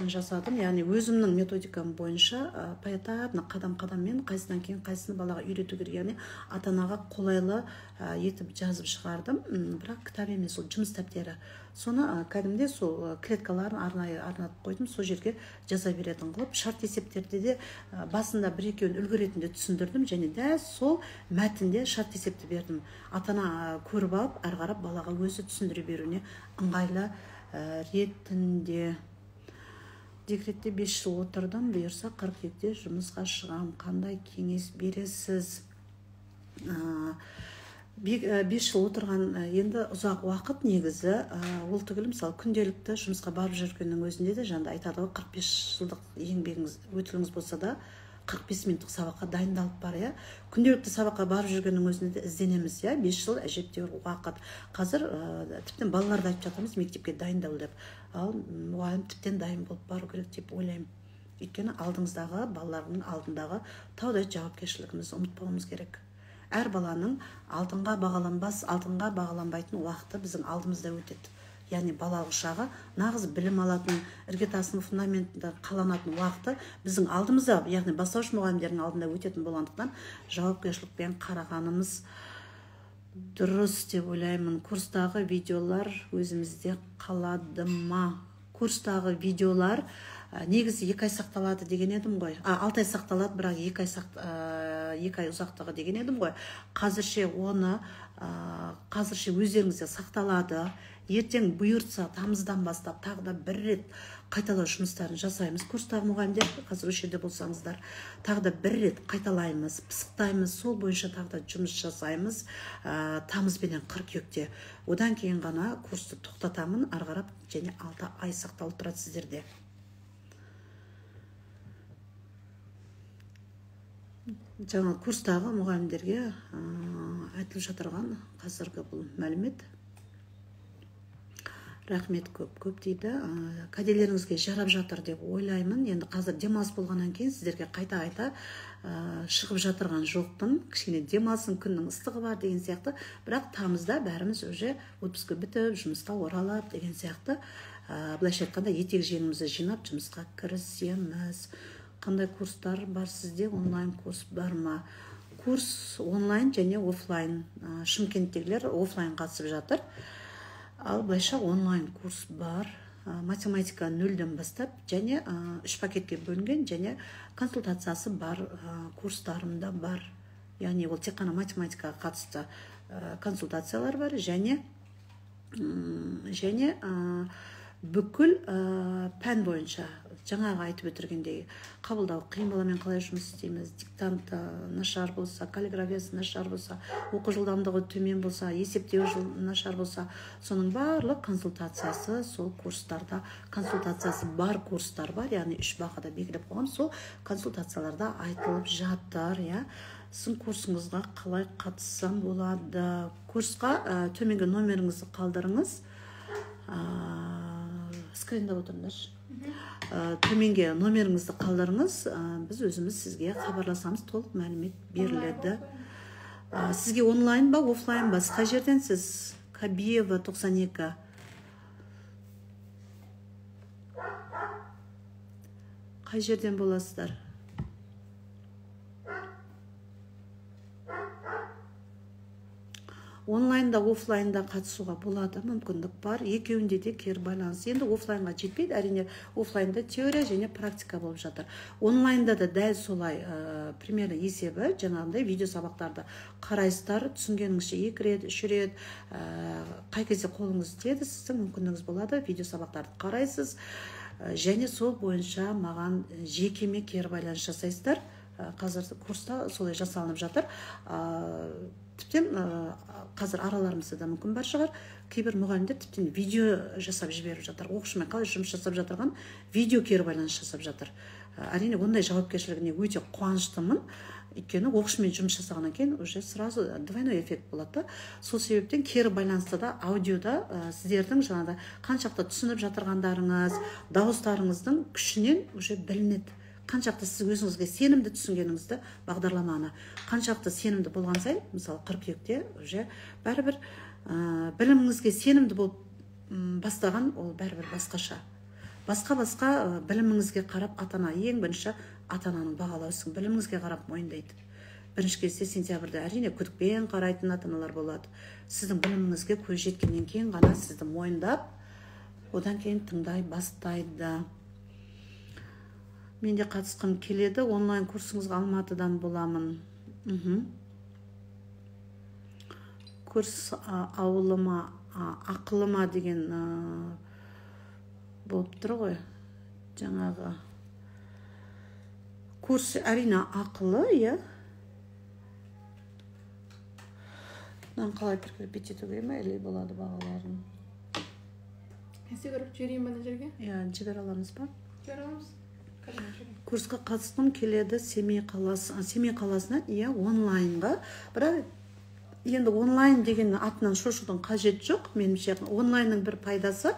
жасадым. Яғни өзімнің методикам бойынша поэтапно, қадам-қадаммен қайсынан кейін қайсыны балаға үйрету керек, яғни ата-анаға қолайлы етіп жазып шығардым. Бірақ кітап емес, ол жұмыс дәптері. Соны кәдімгідей сол клеткаларын арнайы арнатып қойдым, сол жерге жаза беретін қылып, шарт есептерде де басында бір-екеуін үлгі ретінде түсіндірдім, және дәл сол мәтінде шарт есепті бердім. Ата-ана көріп алып, әрі қарап балаға өзі түсіндіре беруіне ыңғайлы ретінде. Декретте 5 жыл отырдым, бұйырса қыркүйекте жұмысқа шығам. Қандай кеңес бересіз? 5 жыл отырған енді ұзақ уақыт негізі. Ол түгілі мысалы күнделікті жұмысқа барып жүргеннің өзінде де жаңа айтады ғой, 45 жылдық еңбегіңіз, өтіліңіз болса да 45 минуттық сабаққа дайындалып бар, иә. Күнделікті сабаққа барып жүргеннің өзінде де ізденеміз, иә. 5 жыл әжептәуір уақыт. Қазір тіптен балаларды айтып жатырмыз мектепке дайындал деп. Ал мұғалім тіптен дайын болып бару керек деп ойлаймын. Өйткені алдыңыздағы балалардың алдындағы таудай жауапкершілігімізді ұмытпауымыз керек. Әр баланың алтынға бағаланбас, алтынға бағаланбайтын уақыты біздің алдымызда өтеді. Яғни балалық шағы нағыз білім алатын, іргетасының фундаментінде қаланатын уақыты біздің алдымызда, яғни бастауыш мұғалімдердің алдында өтетін болғандықтан жауапкершілікпен қарағанымыз дұрыс деп ойлаймын. Курстағы видеолар өзімізде қалады ма? Курстағы видеолар негізі 2 ай сақталады деген едім ғой. 6 ай сақталады, бірақ 2 ай ұзақтығы деген едім ғой. Қазірше оны қазірше өздеріңізде сақталады. Ертең бұйыртса тамыздан бастап тағы да бір рет қайталау жұмыстарын жасаймыз. Курстағы мұғалімдер қазір осы жерде болсаңыздар, тағы да бір рет қайталаймыз, пысықтаймыз, сол бойынша тағы да жұмыс жасаймыз тамыз бенен қыркүйекте. Одан кейін ғана курсты тоқтатамын, ары қарап және 6 ай сақталып тұрады сіздерде. Жаңа курстағы мұғалімдерге айтылып жатырған қазіргі бұл мәлімет. Рахмет көп-көп дейді. Кәделеріңізге жарап жатыр деп ойлаймын. Енді қазір демалыс болғаннан кейін сіздерге қайта-қайта шығып жатырған жоқпын. Кішкене демалсын, күннің ыстығы бар деген сияқты. Бірақ тамызда бәріміз уже отпуск бітіп, жұмысқа оралып деген сияқты. Былайша айтқанда етек жеңімізді жинап жұмысқа кірісеміз. Қандай курстар бар сізде? Онлайн курс бар ма? Курс онлайн және офлайн. Шымкенттегілер офлайн қатысып жатыр. Ал былайша онлайн курс бар. Математика 0-ден бастап және 3 пакетке бөлінген және консультациясы бар курстарымда бар. Яғни ол тек қана математикаға қатысты консультациялар бар және бүкіл пән бойынша жаңағы айтып өтіргендей қабылдау қиын баламен қалай жұмыс істейміз, диктант нашар болса, каллиграфиясы нашар болса, оқу жылдамдығы төмен болса, есептеу нашар болса, соның барлық консультациясы сол курстарда, консультациясы бар курстар бар, яғни 3 бағада белгілеп қойған, сол консультацияларда айтылып жатыр, иә. Сіздің курсыңызға қалай қатыссам болады? Курсқа төменгі номеріңізді қалдырыңыз. Скриндап отырыңдаршы. Төменге номеріңізді қалдырыңыз, біз өзіміз сізге хабарласамыз, толық мәлімет беріледі. Сізге онлайн ба, офлайн ба? Сіз қай жерденсіз? Кабиева 92. Қай жерден боласыздар? Онлайнда, офлайнда қатысуға болады, мүмкіндік бар. Екеуінде де кері байланыс. Енді офлайнға жетпейді, әрине офлайнда теория және практика болып жатыр. Онлайнда да дәл солай примерно есебі, жаңағындай видео сабақтарды қарайсыздар, түсінгеніңізше 2 рет, 3 рет, қай кезде қолыңыз тиеді, сіздің мүмкіндігіңіз болады, видео сабақтарды қарайсыз және сол бойынша маған жекеме кері байланыс жасайсыздар. Қазір курста солай жасалынып жатыр. Тіптен қазір араларымызда да мүмкін бар шығар, кейбір мұғалімдер тіптен видео жасап жіберіп жатыр. Оқушымен қалай жұмыс жасап жатырған видео кері байланыс жасап жатыр. Әрине ондай жауапкершілігіне өте қуаныштымын. Өйткені оқушымен жұмыс жасағаннан кейін уже сразу двойной эффект болады. Сол себептен кері байланыста да аудиода сіздердің жаңағыдай қаншақты түсініп жатырғандарыңыз, дауыстарыңыздың күшінен уже білінеді. Қаншақты сіз өзіңізге сенімді түсінгеніңізді, бағдарламаны қаншақты сенімді болған сайын, мысалы қыркүйекте уже бәрібір біліміңізге сенімді болып бастаған, ол бәрібір басқаша. Басқа-басқа біліміңізге қарап ата-ана, ең бірінші ата-ананың бағалауы сіздің біліміңізге қарап мойындайды. Бірінші кезде сентябрьде әрине күдікпен қарайтын ата-аналар болады. Сіздің біліміңізге көз жеткеннен кейін ғана сізді мойындап, одан кейін тыңдай бастайды. Мен де қатысқым келеді. Онлайн курсыңызға Алматыдан боламын. Курс ауылыма, ақылыма деген болып тұр ғой. Жаңағы курс әрине ақылы, иә. Мынаны қалай прикрепить етуге ме, или болады бағаларын? Есте көріп жіберейін ба ана жерге? Иә, жібере аламыз ба? Жібере аламыз. Курсқа қатысқым келеді Семей қаласы, Семей қаласынан, иә, онлайнға. Бірақ енді онлайн деген атынан шошудың қажеті жоқ меніңше. Онлайнның бір пайдасы,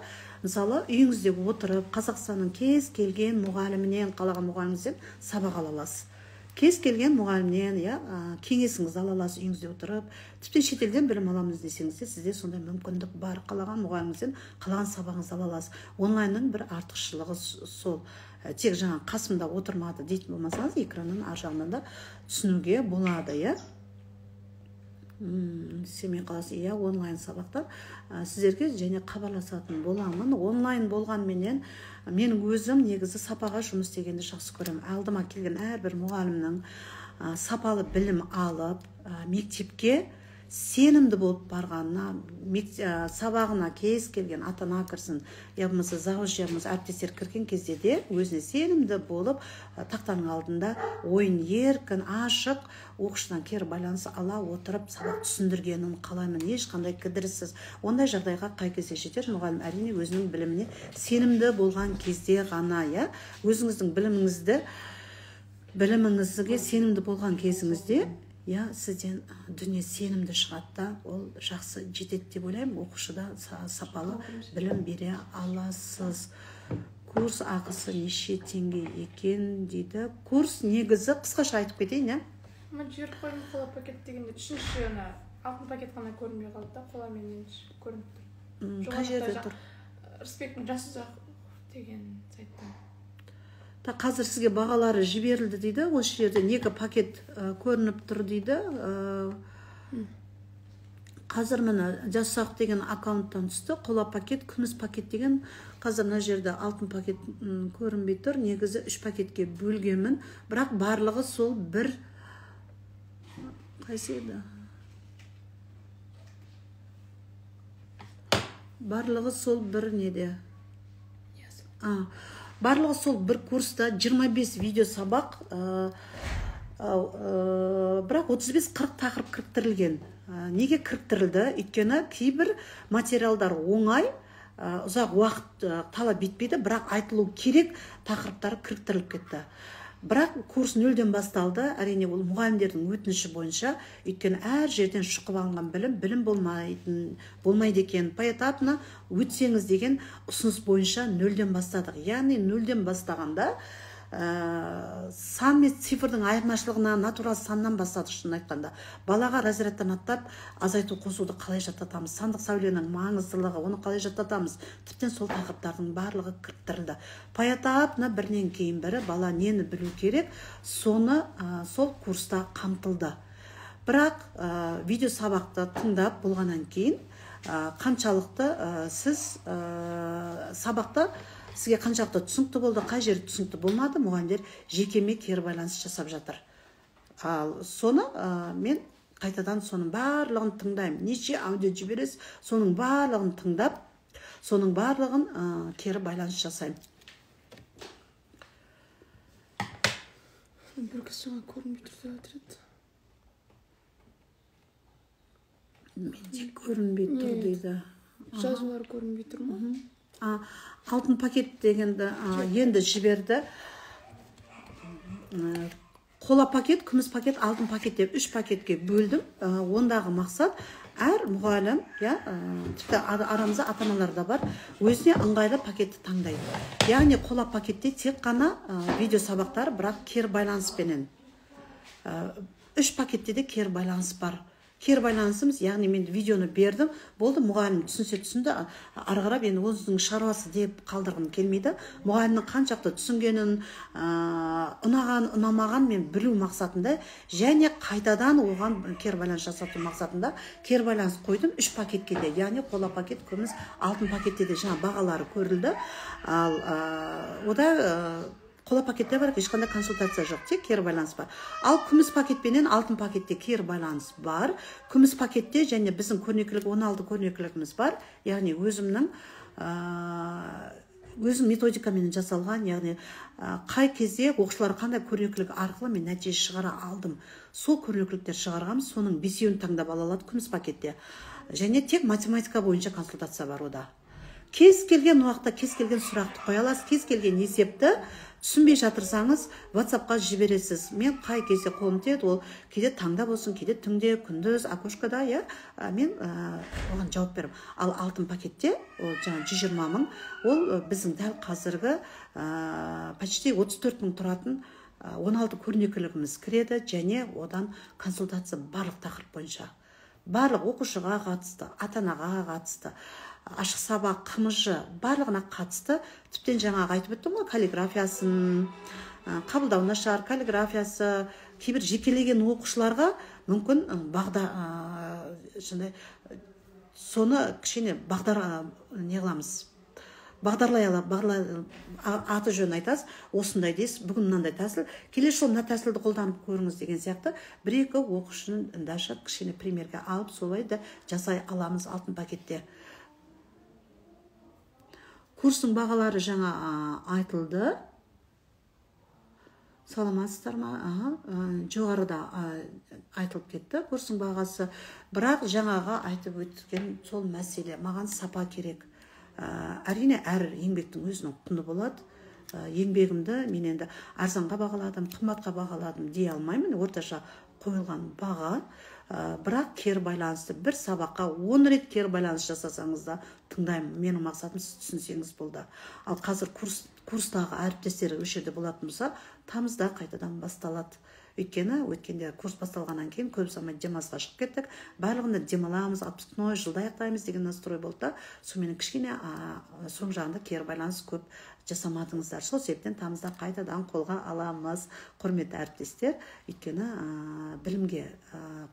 мысалы, үйіңізде отырып Қазақстанның кез келген мұғалімінен, қалаған мұғаліміңізден сабақ ала аласыз. Кез келген мұғалімнен, иә, кеңесіңізді ала аласыз үйіңізде отырып. Тіптен шетелден білім аламыз десеңіз де, сізде сондай мүмкіндік бар. Қалаған мұғаліміңізден қалаған сабағыңызды ала аласыз. Онлайнның бір артықшылығы сол. Тек жаңа қасымда отырмады дейтін болмасаңыз, экранның ар жағынан да түсінуге болады, иә. Семей қаласы, иә, онлайн сабақтар. Сіздерге және хабарласатын боламын. Онлайн болғанменен менің өзім негізі сапаға жұмыс істегенді жақсы көремін. Алдыма келген әрбір мұғалімнің сапалы білім алып, мектепке сенімді болып барғанына, сабағына кез келген ата-ана кірсін, я болмаса завуч, я болмаса әріптестер кірген кезде де өзіне сенімді болып, тақтаның алдында ойын еркін, ашық, оқушыдан кері байланыс ала отырып сабақ түсіндіргенін қалаймын, ешқандай кідіріссіз. Ондай жағдайға қай кезде жетер мұғалім? Әрине, өзінің біліміне сенімді болған кезде ғана, иә. Өзіңіздің біліміңізге сенімді болған кезіңізде, иә, сізден дүние сенімді шығады да, ол жақсы жетеді деп ойлаймын. Оқушыда сапалы білім бере аласыз. Курс ақысы неше теңге екен дейді. Курс негізі қысқаша айтып кетейін, иә. Мен жіберіп қойдым қола пакет дегенде, үшінші ана алтын пакет қана көрінбей қалды да, қоламен көрініп тұр. Қай жерде тұр? Рысбектің Жасұзақ деген сайттан. Қазір сізге бағалары жіберілді дейді. Осы жерде екі пакет көрініп тұр дейді. Қазір міне Жасұзақ деген аккаунттан түсті. Қола пакет, күміс пакет деген. Қазір мына жерде алтын пакет көрінбей тұр. Негізі 3 пакетке бөлгенмін. Бірақ барлығы сол бір қайсы еді? Барлығы сол бір неде? Барлығы сол бір курста 25 видео сабақ, бірақ 35-40 тақырып кіріктірілген. Неге кіріктірілді? Өйткені кейбір материалдар оңай, ұзақ уақыт талап етпейді, бірақ айтылу керек тақырыптар кіріктіріліп кетті. Бірақ курс нөлден басталды, әрине ол мұғалімдердің өтініші бойынша, өйткені әр жерден шұқып алынған білім болмайды екен. Поэтапно өтсеңіз деген ұсыныс бойынша нөлден бастадық. Яғни нөлден бастағанда сан мен цифрдың айырмашылығына натурал саннан бастадық, шынын айтқанда. Балаға разрядтан аттап азайту қосуды қалай жаттатамыз, сандық сәуленің маңыздылығы, оны қалай жаттатамыз, тіптен сол тақырыптардың барлығы кіріктірілді. Поэтапно бірінен кейін бірі бала нені білу керек, соны сол курста қамтылды. Бірақ видео сабақты тыңдап болғаннан кейін қаншалықты сіз сабақта сізге қаншалықты түсінікті болды, қай жері түсінікті болмады, мұғалімдер жекеме кері байланыс жасап жатыр. Ал соны мен қайтадан соның барлығын тыңдаймын. Неше аудио жібересіз, соның барлығын тыңдап, соның барлығын кері байланыс жасаймын. Бір кісі жаңа көрінбей тұр деп жатыр еді. Менде көрінбей тұр дейді. Жазулар көрінбей тұр ма? Алтын пакет дегенді енді жіберді. Қола пакет, күміс пакет, алтын пакет деп 3 пакетке бөлдім. Ондағы мақсат әр мұғалім, тіпті арамызда ата-аналар да бар, өзіне ыңғайлы пакетті таңдайды. Яғни қола пакетте тек қана видео сабақтар, бірақ кері байланыспенен. 3 пакетте де кері байланыс бар. Кері байланысымыз, яғни мен видеоны бердім, болды, мұғалім түсінсе түсінді, ары қарап енді өзінің шаруасы деп қалдырғым келмейді. Мұғалімнің қаншалықты түсінгенін, ұнаған, ұнамаған мен білу мақсатында және қайтадан оған кері байланыс жасату мақсатында кері байланыс қойдым 3 пакетке де, яғни қола пакет, күміс, алтын пакетте де жаңа бағалары көрілді. Ал ода қола пакетте бар, ешқандай консультация жоқ, тек кері байланыс бар. Ал күміс пакетпенен алтын пакетте кері байланыс бар. Күміс пакетте және біздің көрнекілік 16 көрнекілігіміз бар. Яғни өзімнің өзім методикамен жасалған, яғни қай кезде оқушылар қандай көрнекілік арқылы мен нәтиже шығара алдым. Сол көрнекіліктер шығарғам, соның 5-еуін таңдап ала алады күміс пакетте. Және тек математика бойынша консультация бар ода. Кез келген уақытта кез келген сұрақты қоя аласыз, кез келген есепті түсінбей жатырсаңыз, WhatsAppқа жібересіз. Мен қай кезде қолым тиеді, ол кейде таңда болсын, кейде түнде, күндіз, окошкада, иә, мен оған жауап беремін. Ал алтын пакетте, ол жаңа 120 мың, ол біздің дәл қазіргі почти 34 мың тұратын 16 көрнекілігіміз кіреді, және одан консультация барлық тақырып бойынша. Барлық оқушыға қатысты, ата-анаға қатысты, ашық сабақ, ҚМЖ, барлығына қатысты. Тіптен жаңағы айтып өттім ғой, каллиграфиясын, қабылдау нашар, каллиграфиясы, кейбір жекелеген оқушыларға мүмкін бағда, соны кішкене бағдар не қыламыз, бағдарлай ала, аты жөнін айтасыз, осындай дейсіз, бүгін мынандай тәсіл, келесі жолы мына тәсілді қолданып көріңіз деген сияқты бір-екі оқушыны даже кішкене примерге алып, солай да жасай аламыз алтын пакетте. Курстың бағалары жаңа айтылды. Саламатсыздар ма? Жоғарыда айтылып кетті курстың бағасы. Бірақ жаңағы айтып өткен сол мәселе, маған сапа керек. Әрине, әр еңбектің өзінің құны болады. Еңбегімді мен енді арзанға бағаладым, қымбатқа бағаладым дей алмаймын, орташа қойылған баға. Бірақ кері байланысты бір сабаққа 10 рет кері байланыс жасасаңыз да тыңдаймын. Менің мақсатым сіз түсінсеңіз болды. Ал қазір курстағы әріптестер осы жерде болатын болса, тамызда қайтадан басталады. Өйткені өткенде курс басталғаннан кейін көп ұзамай демалысқа шығып кеттік. Барлығында демаламыз, отпускной жылда аяқтаймыз деген настрой болды да. Сонымен кішкене соң жағында кері байланыс көп жасамадыңыздар. Сол себептен тамызда қайтадан қолға аламыз, құрметті әріптестер. Өйткені білімге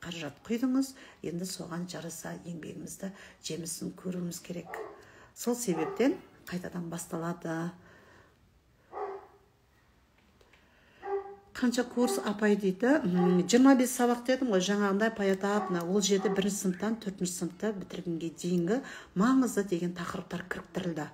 қаражат құйдыңыз, енді соған жараса еңбегімізді жемісін көруіміз керек. Сол себептен қайтадан басталады. Қанша курс апай дейді? 25 сабақ дедім ғой, жаңағындай поэтапно, ол жерде 1 сыныптан 4 сыныпты бітіргенге дейінгі маңызды деген тақырыптар кіріктірілді.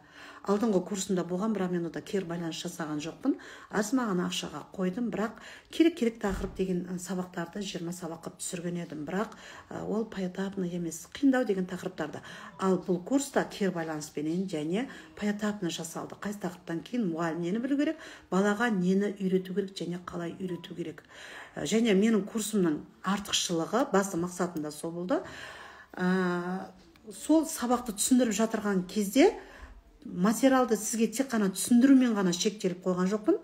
Алдыңғы курсында болған, бірақ мен ода кері байланыс жасаған жоқпын. Аз маған ақшаға қойдым, бірақ керек-керек тақырып деген сабақтарды 20 сабақ қылып түсірген едім, бірақ ол поэтапно емес, қиындау деген тақырыптарды. Ал бұл курста кері байланыспенен және поэтапно жасалды. Қайсы тақырыптан кейін мұғалім нені білу керек, балаға нені үйрету керек және қалай үйрету керек. Және менің курсымның артықшылығы, басты мақсатым да сол болды. Сол сабақты түсіндіріп жатырған кезде материалды сізге тек қана түсіндірумен ғана шектеліп қойған жоқпын.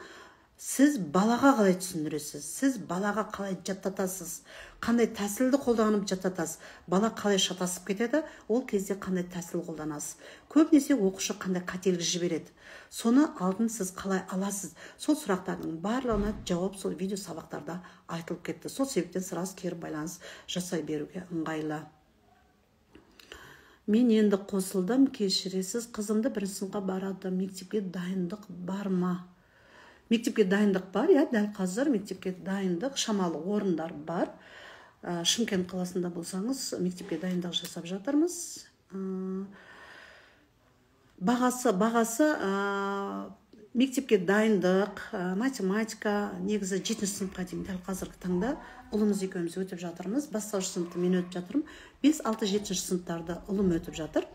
Сіз балаға қалай түсіндіресіз, сіз балаға қалай жаттатасыз, қандай тәсілді қолданып жаттатасыз, бала қалай шатасып кетеді, ол кезде қандай тәсіл қолданасыз. Көбінесе оқушы қандай қателік жібереді, соны алдын сіз қалай аласыз. Сол сұрақтардың барлығына жауап сол видео сабақтарда айтылып кетті. Сол себептен сразу кері байланыс жасай беруге ыңғайлы. Мен енді қосылдым, кешіресіз, қызымды бірінші сыныпқа барады, мектепке дайындық бар ма? Мектепке дайындық бар, иә, дәл қазір мектепке дайындық, шамалы орындар бар. Шымкент қаласында болсаңыз, мектепке дайындық жасап жатырмыз. Бағасы мектепке дайындық, математика, негізі 7 сыныпқа дейін дәл қазіргі таңда ұлымыз екеуміз өтіп жатырмыз. Бастауыш сыныпты мен өтіп жатырмын. 5, 6, 7 сыныптарды ұлым өтіп жатыр.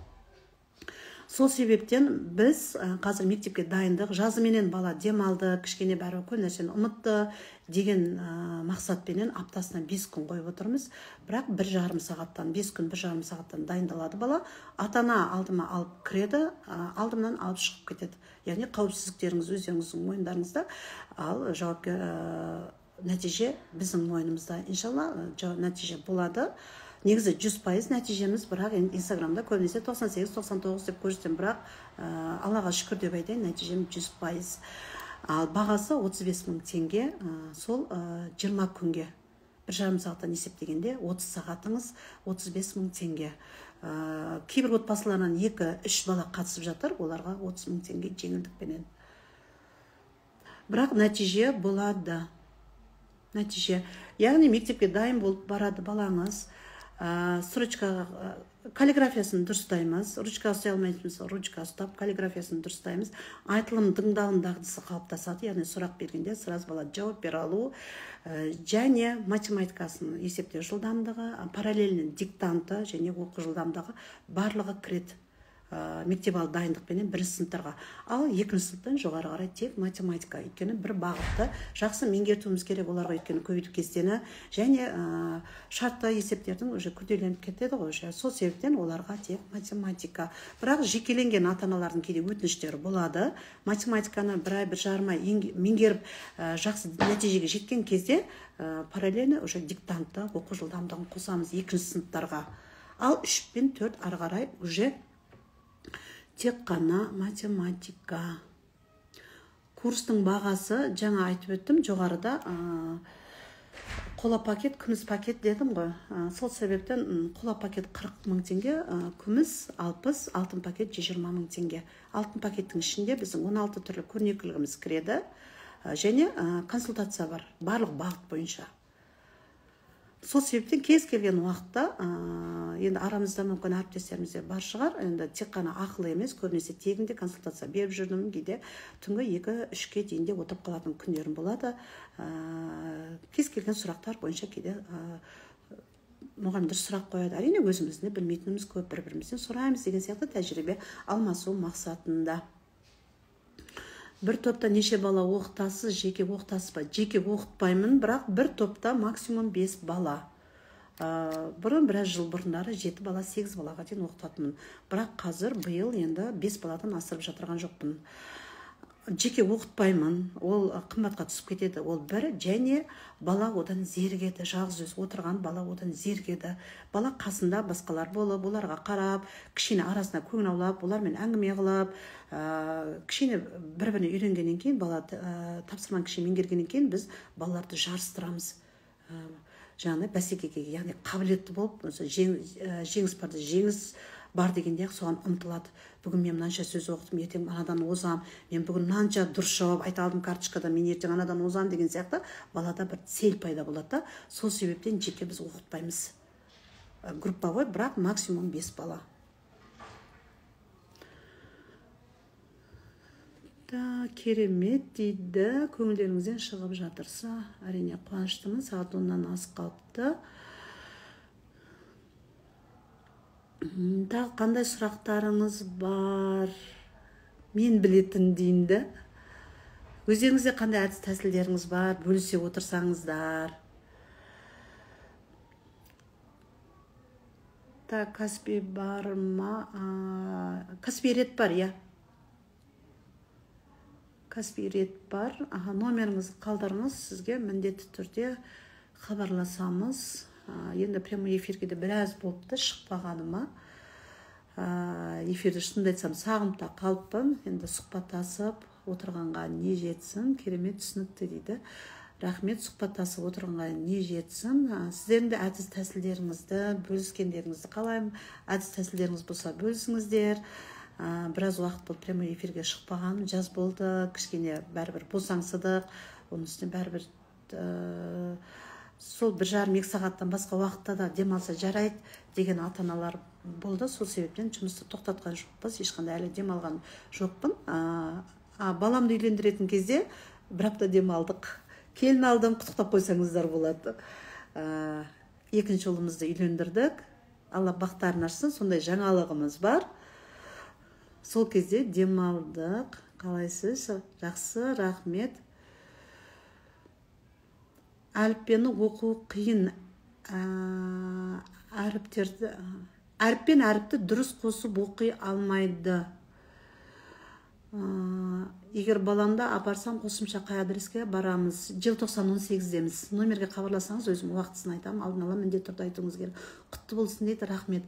Сол себептен біз қазір мектепке дайындық, жазыменен бала демалды, кішкене бәрі көп нәрсені ұмытты деген мақсатпенен аптасына 5 күн қойып отырмыз. Бірақ 1,5 сағаттан, 5 күн 1,5 сағаттан дайындалады бала. Ата-ана алдыма алып кіреді, алдымнан алып шығып кетеді. Яғни қауіпсіздіктеріңіз өздеріңіздің мойындарыңызда, ал жауапкер нәтиже біздің мойнымызда. Иншалла нәтиже болады. Негізі 100% нәтижеміз, бірақ енді Инстаграмда көбінесе 98-99 деп көрсетемін, бірақ Аллаға шүкір деп айтайын, нәтижем 100%. Ал бағасы 35 мың теңге, сол 20 күнге 1,5 сағаттан есептегенде 30 сағатыңыз 35 мың теңге. Кейбір отбасыларынан 2-3 бала қатысып жатыр, оларға 30 мың теңге жеңілдікпенен. Бірақ нәтиже болады. Нәтиже. Яғни мектепке дайын болып барады балаңыз. Строчкаға каллиграфиясын дұрыстаймыз, ручка ұстай алмайтынбыз, ручка ұстап каллиграфиясын дұрыстаймыз. Айтылым тыңдалым дағдысы қалыптасады, яғни сұрақ бергенде сразу бала жауап бере алу, және математикасын есептеу жылдамдығы, параллельный диктанты және оқу жылдамдығы барлығы кіреді. Мектеп алды дайындықпенен бірінші сыныптарға. Ал екінші сыныптан жоғары қарай тек математика. Өйткені бір бағытты жақсы меңгертуіміз керек оларға, өйткені көбейту кестені және шартты есептердің уже күрделеніп кетеді ғой уже. Сол себептен оларға тек математика. Бірақ жекеленген ата-аналардың кейде өтініштері болады. Математиканы бір ай, 1,5 ай меңгеріп, жақсы нәтижеге жеткен кезде параллельно уже диктантты оқу жылдамдығын қосамыз екінші сыныптарға. Ал 3 пен 4 ары қарай уже тек қана математика. Курстың бағасы жаңа айтып өттім жоғарыда, қола пакет, күміс пакет дедім ғой. Сол себептен қола пакет 40 мың теңге, күміс 60, алтын пакет 120 мың теңге. Алтын пакеттің ішінде біздің 16 түрлі көрнекілігіміз кіреді, және консультация бар барлық бағыт бойынша. Сол себептен кез келген уақытта, енді арамызда мүмкін әріптестеріміз де бар шығар, енді тек қана ақылы емес, көбінесе тегін де консультация беріп жүрдім, кейде түнгі 2-3-ке дейін де отырып қалатын күндерім болады. Кез келген сұрақтар бойынша кейде мұғалімдер сұрақ қояды. Әрине өзіміздің де білмейтініміз көп, бір-бірімізден сұраймыз деген сияқты тәжірибе алмасу мақсатында. Бір топта неше бала оқытасыз, жеке оқытасыз ба? Жеке оқытпаймын, бірақ бір топта максимум 5 бала. Бұрын біраз жыл бұрындары 7 бала, 8 балаға дейін оқытатынмын. Бірақ қазір биыл енді 5 баладан асырып жатырған жоқпын. Жеке оқытпаймын, ол қымбатқа түсіп кетеді. Ол бір, және бала одан зерігеді, жалғыз өзі отырған бала одан зерігеді. Бала қасында басқалар болып, оларға қарап, кішкене арасына көңіл аулап, олармен әңгіме қылып, кішкене бір-біріне үйренгеннен кейін, бала тапсырманы кішкене меңгергеннен кейін біз балаларды жарыстырамыз. Жаңағы бәсекеге, яғни қабілетті болып, жеңіс барды, жеңіс бар дегенде соған ұмтылады. Бүгін мен мынанша сөз оқыдым, ертең анадан озам, мен бүгін мынанша дұрыс жауап айта алдым карточкада, мен ертең анадан озам деген сияқты балада бір цель пайда болады да. Сол себептен жеке біз оқытпаймыз. Групповой, бірақ максимум 5 бала. Да, керемет дейді, көңілдеріңізден шығып жатырса, әрине қуаныштымын, сағат 10-нан асып қалыпты. Тағы қандай сұрақтарыңыз бар? Мен білетін дейінді. Өздеріңізде қандай әдіс тәсілдеріңіз бар, бөлісе отырсаңыздар. Так, Каспи бар ма? Каспи рет бар, иә. Каспи рет бар. Аха, номеріңізді қалдырыңыз, сізге міндетті түрде хабарласамыз. Енді прямой эфирге де біраз болыпты шықпағаныма. Эфирді шынымды айтсам сағынып та қалыппын. Енді сұхбаттасып отырғанға не жетсін, керемет түсінікті дейді. Рахмет, сұхбаттасып отырғанға не жетсін. Сіздердің де әдіс тәсілдеріңізді бөліскендеріңізді қалаймын. Әдіс тәсілдеріңіз болса бөлісіңіздер. Біраз уақыт болды прямой эфирге шықпағаным, жаз болды, кішкене бәрібір босаңсыдық, оның үстіне бәрібір сол 1,5-2 сағаттан басқа уақытта да демалса жарайды деген ата-аналар болды. Сол себептен жұмысты тоқтатқан жоқпыз, ешқандай әлі демалған жоқпын. Баламды үйлендіретін кезде бір апта демалдық. Келін алдым, құттықтап қойсаңыздар болады. Екінші ұлымызды үйлендірдік. Алла бақтарын ашсын, сондай жаңалығымыз бар. Сол кезде демалдық. Қалайсыз? Жақсы, рахмет. Әліппені оқу қиын. Әріппен әріпті дұрыс қосып оқи алмайды. Егер баламды апарсам, қосымша қай адреске барамыз? Желтоқсан 18-деміз. Номерге хабарласаңыз, өзім уақытысын айтамын. Алдын ала міндетті түрде айтуыңыз керек. Құтты болсын дейді, рахмет.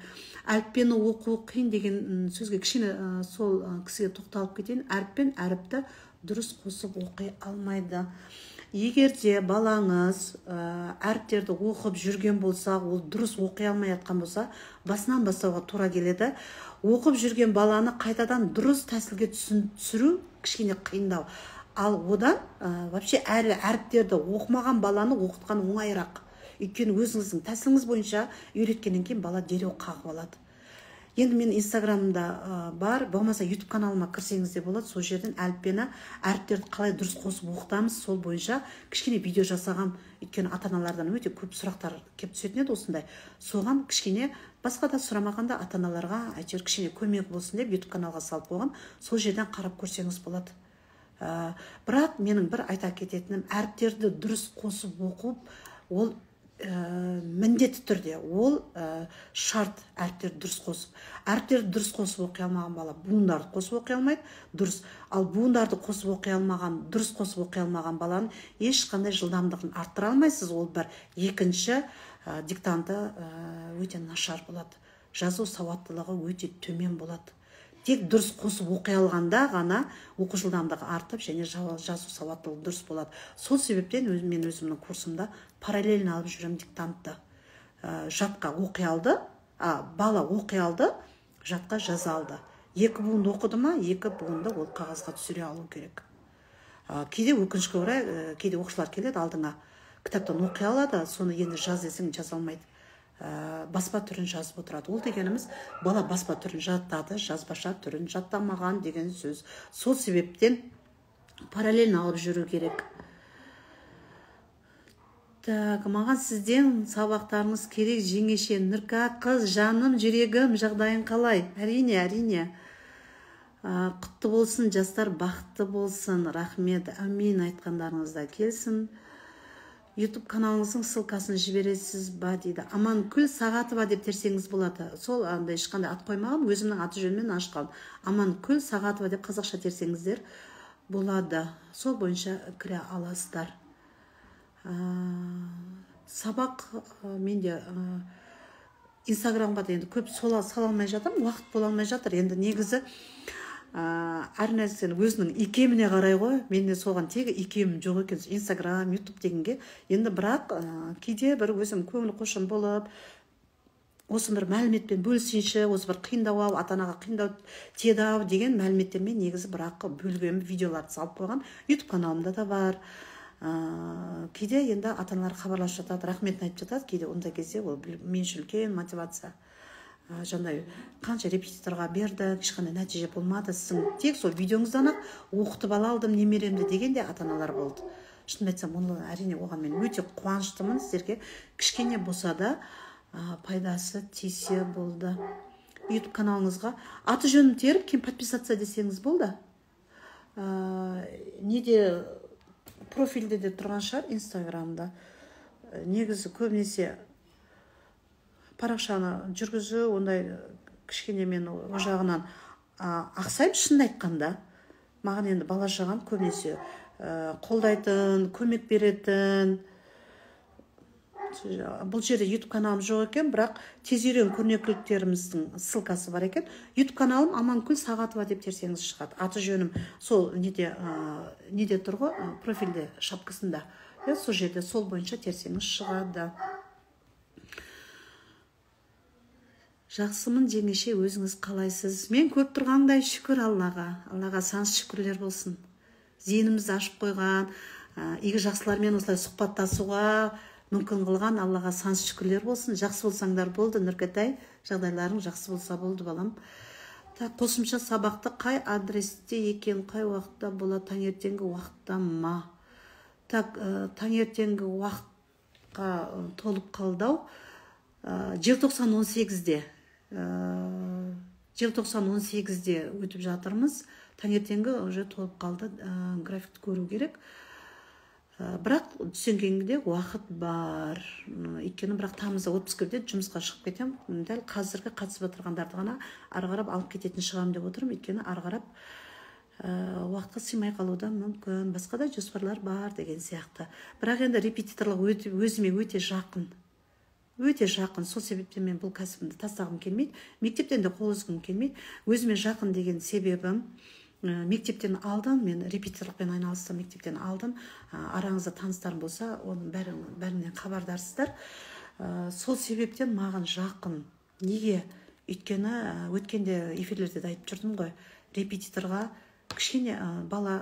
Әліппені оқу қиын деген сөзге кішкене сол кісіге тоқталып кетейін. Әріппен әріпті дұрыс қосып оқи алмайды. Егер де балаңыз әріптерді оқып жүрген болса, ол дұрыс оқи алмай жатқан болса, басынан бастауға тура келеді. Оқып жүрген баланы қайтадан дұрыс тәсілге түсіру кішкене қиындау. Ал одан вообще әрі әріптерді оқымаған баланы оқытқан оңайырақ. Өйткені өзіңіздің тәсіліңіз бойынша үйреткеннен кейін бала дереу қағып алады. Енді мен инстаграмда бар, болмаса ютуб каналыма кірсеңіз де болады. Сол жерден әліппені, әріптерді қалай дұрыс қосып оқытамыз, сол бойынша кішкене видео жасағам. Өйткені ата-аналардан өте көп сұрақтар келіп түсетін еді осындай. Соған кішкене басқа да сұрамағанда ата-аналарға әйтеуір кішкене көмек болсын деп ютуб каналға салып қойғам. Сол жерден қарап көрсеңіз болады. Бірақ менің бір айта кететінім, әріптерді дұрыс қосып оқып, ол міндетті түрде, ол шарт, әріптерді дұрыс қосып. Әріптерді дұрыс қосып оқи алмаған бала буындарды қосып оқи алмайды, дұрыс. Ал буындарды қосып оқи алмаған, дұрыс қосып оқи алмаған баланың ешқандай жылдамдығын арттыра алмайсыз. Ол бір. Екінші, диктанты өте нашар болады. Жазу сауаттылығы өте төмен болады. Тек дұрыс қосып оқи алғанда ғана оқу жылдамдығы артып және жазу сауаттылығы дұрыс болады. Сол себептен мен өзімнің курсымда параллельно алып жүремін диктантты. Жатқа оқи алды, бала оқи алды, жатқа жаза алды. Екі буынды оқыды ма, екі буынды ол қағазға түсіре алу керек. Кейде өкінішке орай, кейде оқушылар келеді алдыңа, кітаптан оқи алады, соны енді жаз десең жаза алмайды. Баспа түрін жазып отырады. Ол дегеніміз бала баспа түрін жаттады, жазбаша түрін жаттамаған деген сөз. Сол себептен параллельно алып жүру керек. Так, маған сізден сабақтарыңыз керек, жеңеше. Нұрка қыз, жаным, жүрегім, жағдайың қалай? Әрине, әрине. Құтты болсын, жастар бақытты болсын. Рахмет, әмин, айтқандарыңыз да келсін. YouTube каналыңыздың ссылкасын жібересіз ба дейді. Аманкүл Сағатова деп терсеңіз болады. Сол андай ешқандай ат қоймағам, өзімнің аты жөніммен ашқан. Аманкүл Сағатова деп қазақша терсеңіздер болады. Сол бойынша кіре аласыздар. Сабақ менде Инстаграмға да енді көп сала алмай жатырмын, уақыт бола алмай жатыр. Енді негізі әр нәрсені өзінің икеміне қарай ғой. Менде соған тегі икемім жоқ екен, Инстаграм, Ютуб дегенге. Енді бірақ кейде бір өзім көңіл қошым болып, осы бір мәліметпен бөлісейінші, осы бір қиындау ау, ата-анаға қиындау тиеді ау деген мәліметтермен негізі бірақ бөлгенмін, видеоларды салып қойған. Ютуб каналымда да бар. Кейде енді ата-аналар хабарласып жатады, рахметін айтып жатады. Кейде ондай кезде ол мен үшін үлкен мотивация. Жаңағыдай қанша репетиторға бердік, ешқандай нәтиже болмады, сіздің тек сол видеоңыздан ақ оқытып ала алдым немеремді деген де ата-аналар болды. Шынымды айтсам, оны әрине оған мен өте қуаныштымын. Сіздерге кішкене болса да пайдасы тисе болды. YouTube каналыңызға аты жөнін теріп, кейін подписаться десеңіз болды. Неде профильде де тұрған шығар Инстаграмда. Негізі көбінесе парақшаны жүргізу ондай кішкене мен о жағынан ақсаймын, шынын айтқанда. Маған енді бала шағам көбінесе қолдайтын, көмек беретін. Бұл жерде YouTube каналым жоқ екен, бірақ тез үйрен көрнекіліктеріміздің ссылкасы бар екен. YouTube каналым Аманкүл Сағатова деп терсеңіз шығады. Аты жөнім сол неде, неде тұр ғой, профильде шапкасында. Сол жерде сол бойынша терсеңіз шығады. Жақсымын жеңеше, өзіңіз қалайсыз? Мен көп тұрғандай шүкір Аллаға. Аллаға сансыз шүкірлер болсын. Зейінімізді ашып қойған, игі жақсылармен осылай сұхбаттасуға мүмкін қылған Аллаға сансыз шүкірлер болсын. Жақсы болсаңдар болды, Нұркатай, жағдайларың жақсы болса болды, балам. Қосымша сабақты қай адресте екен, қай уақытта болады? Таңертеңгі уақытта ма? Так, таңертеңгі уақытқа толып қалды-ау. Желтоқсан 18-де. Желтоқсан 18-де өтіп жатырмыз. Таңертеңгі уже толып қалды, графикті көру керек. Бірақ түсенгенде уақыт бар. Өйткені бірақ тамызда отпускіде жұмысқа шығып кетем. Дәл қазіргі қатысып отырғандарды ғана ары қарап алып кететін шығармын деп отырмын. Өйткені ары қарап уақытқа сыймай қалуы да мүмкін. Басқа да жоспарлар бар деген сияқты. Бірақ енді репетиторлық өзіме өте жақын. Өте жақын. Сол себептен мен бұл кәсібімді тастағым келмейді. Мектептен де қол үзгім келмейді. Өзіме жақын деген себебім, мектептен алдым, мен репетиторлықпен айналыстым, мектептен алдым. Араңызда таныстарым болса, оның бәрінен хабардарсыздар. Сол себептен маған жақын. Неге? Өйткені өткенде эфирлерде де айтып жүрдім ғой, репетиторға кішкене бала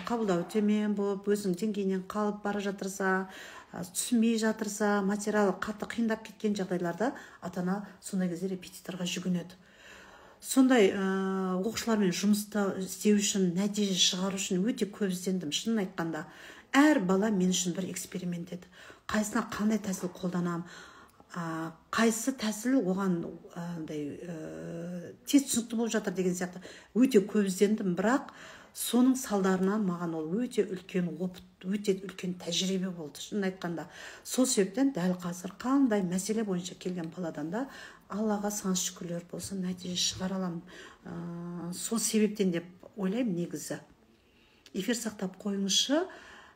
қабылдау төмен болып, өзінің деңгейінен қалып бара жатырса, түсінбей жатырса, материалы қатты қиындап кеткен жағдайларда ата-ана сондай кезде репетиторға жүгінеді. Сондай оқушылармен жұмыста істеу үшін, нәтиже шығару үшін өте көп іздендім. Шынын айтқанда, әр бала мен үшін бір эксперимент еді. Қайсына қандай тәсіл қолданамын, қайсы тәсіл оған тез түсінікті болып жатыр деген сияқты өте көп іздендім. Бірақ соның салдарынан маған ол өте үлкен опыт, өте үлкен тәжірибе болды, шынын айтқанда. Сол себептен дәл қазір қандай мәселе бойынша келген баладан да Аллаға сан шүкірлер болсын, нәтиже шығара аламын. Сол себептен деп ойлаймын негізі. Эфир сақтап қойыңызшы.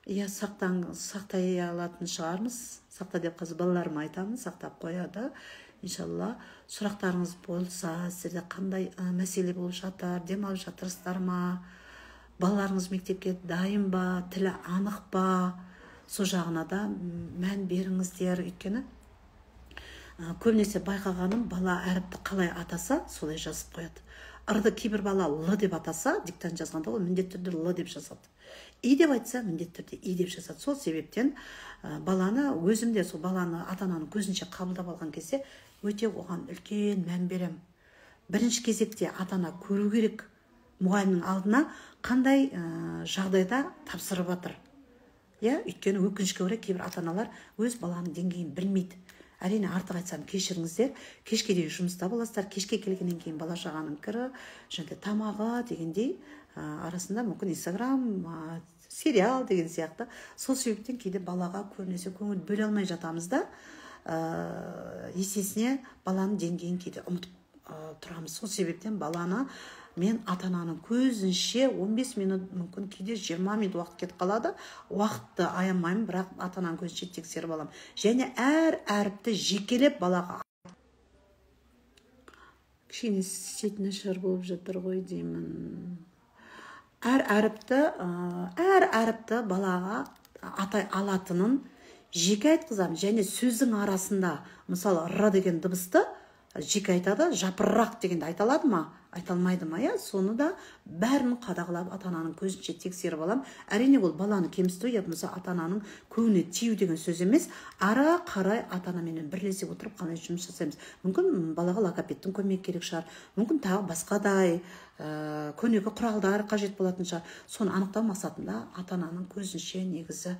Иә, сақтай алатын шығармыз. Сақта деп қазір балаларыма айтамын, сақтап қояды. Иншалла, сұрақтарыңыз болса, сіздерде қандай мәселе болып жатыр, демалып жатырсыздар ма? Балаларыңыз мектепке дайын ба, тілі анық па? Сол жағына да мән беріңіздер. Өйткені көбінесе байқағаным, бала әріпті қалай атаса, солай жазып қояды. Ырды кейбір бала л деп атаса, диктант жазғанда ол міндетті түрде л деп жазады. И деп айтса, міндетті түрде и деп жазады. Сол себептен баланы өзім де сол баланы ата-ананың көзінше қабылдап алған кезде өте оған үлкен мән беремін. Бірінші кезекте ата-ана көру керек мұғалімнің алдына қандай жағдайда тапсырып жатыр. Иә, өйткені өкінішке орай кейбір ата-аналар өз баланың деңгейін білмейді. Әрине, артық айтсам кешіріңіздер, кешке дейін жұмыста боласыздар, кешке келгеннен кейін бала шағаның кірі, және тамағы дегендей, арасында мүмкін Инстаграм, сериал деген сияқты. Сол себептен кейде балаға көбінесе көңіл бөле алмай жатамыз да, есесіне баланың деңгейін кейде ұмытып тұрамыз. Сол себептен баланы мен ата-ананың көзінше 15 минут, мүмкін кейде 20 минут уақыт кетіп қалады. Уақытты аямаймын, бірақ ата-ананың көзінше тексеріп аламын. Және әр әріпті жекелеп балаға. Кішкене сеть нашар болып жатыр ғой деймін. Әр әріпті балаға атай алатынын жеке айтқызамын. Және сөздің арасында, мысалы, р деген дыбысты жеке айтады, жапырақ дегенді айта алады ма, айта алмайды ма, иә? Соны да бәрін қадағалап, ата-ананың көзінше тексеріп аламын. Әрине, ол баланы кемсіту, я болмаса ата-ананың көңіліне тию деген сөз емес. Ара қарай ата-анаменен бірлесе отырып қандай жұмыс жасаймыз. Мүмкін балаға логопедтің көмегі керек шығар, мүмкін тағы басқадай көмегі құралдар қажет болатын шығар. Соны анықтау мақсатында ата-ананың көзінше негізі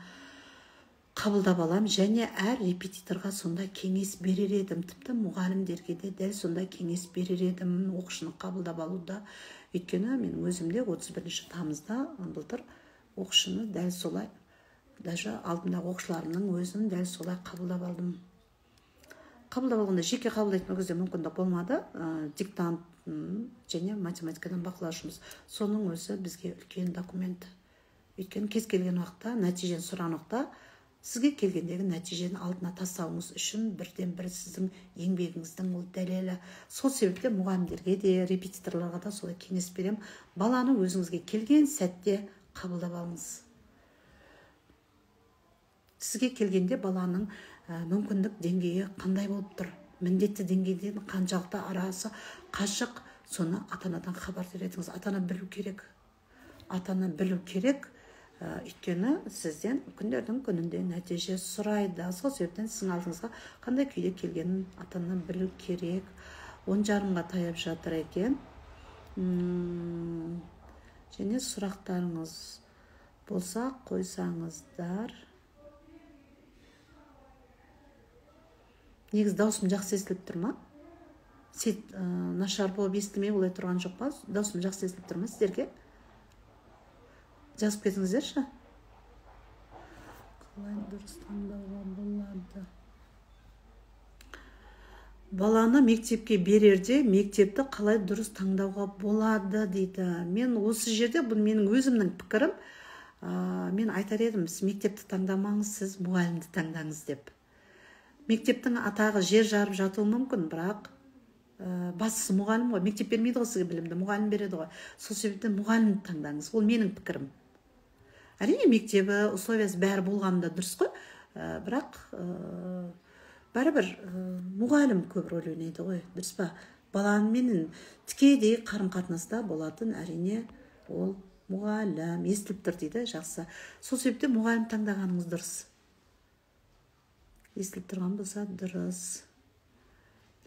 қабылдап алам. Және әр репетиторға сондай кеңес берер едім, тіпті мұғалімдерге де дәл сондай кеңес берер едім оқушыны қабылдап алуда. Өйткені мен өзім де 31 тамызда былтыр оқушыны дәл солай, даже алдымдағы оқушыларымның өзін дәл солай қабылдап алдым. Қабылдап алғанда жеке қабылдайтын кезде мүмкіндік болмады. Диктант және математикадан бақылау жұмыс. Соның өзі бізге үлкен документ. Өйткені кез келген уақытта нәтижені сұраған уақытта сізге келгендегі нәтижені алдына тастауыңыз үшін бірден бір сіздің еңбегіңіздің ол дәлелі. Сол себептен мұғалімдерге де, репетиторларға да солай кеңес беремін. Баланы өзіңізге келген сәтте қабылдап алыңыз. Сізге келгенде баланың мүмкіндік деңгейі қандай болып тұр, міндетті деңгейден қаншалықты арасы қашық, соны ата-анадан хабардар етіңіз. Ата-ана білу керек. Ата-ана білу керек. Өйткені сізден күндердің күнінде нәтиже сұрайды. Сол себептен сіздің алдыңызға қандай күйде келгенін ата-ана білу керек. 10:30-ға таяп жатыр екен. Және сұрақтарыңыз болса қойсаңыздар. Негізі даусым жақсы естіліп тұр ма? Нашар болып естілмей олай тұрған жоқ па? Даусым жақсы естіліп тұр ма сіздерге? Жазып кетіңіздерші. Қалай дұрыс таңдауға болады? Баланы мектепке берерде мектепті қалай дұрыс таңдауға болады дейді. Мен осы жерде, бұл менің өзімнің пікірім, мен айтар едім, сіз мектепті таңдамаңыз, сіз мұғалімді таңдаңыз деп. Мектептің атағы жер жарып жатуы мүмкін, бірақ бастысы мұғалім ғой. Мектеп бермейді ғой сізге білімді, мұғалім береді ғой. Сол себептен мұғалімді таңдаңыз. Ол менің пікірім. Әрине мектебі, условиясы бәрі болғанда дұрыс қой, бірақ бәрібір мұғалім көп рөл ойнайды ғой, дұрыс па? Баламенен тікелей қарым-қатынаста болатын әрине ол мұғалім. Естіліп тұр дейді, жақсы. Сол себептен мұғалім таңдағаныңыз дұрыс. Естіліп тұрған болса дұрыс.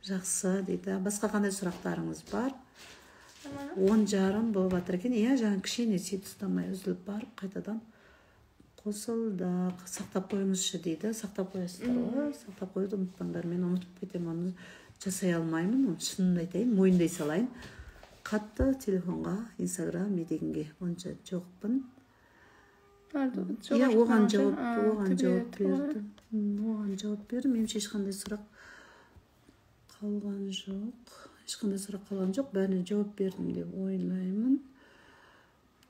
Жақсы дейді. Басқа қандай сұрақтарыңыз бар? 10:30 болып жатыр екен. Иә, жаңа кішкене сет ұстамай үзіліп барып қайтадан қосылдық. Сақтап қойыңызшы дейді. Сақтап қоясыздар ғой. Сақтап қоюды ұмытпаңдар. Мен ұмытып кетемін, оны жасай алмаймын. Оны шынымды айтайын, мойындай салайын. Қатты телефонға, Инстаграм не дегенге онша жоқпын. Иә, оған жауап бердім. Оған жауап бердім. Меніңше ешқандай сұрақ қалған жоқ. Ешқандай сұрақ қалған жоқ. Бәріне жауап бердім деп ойлаймын.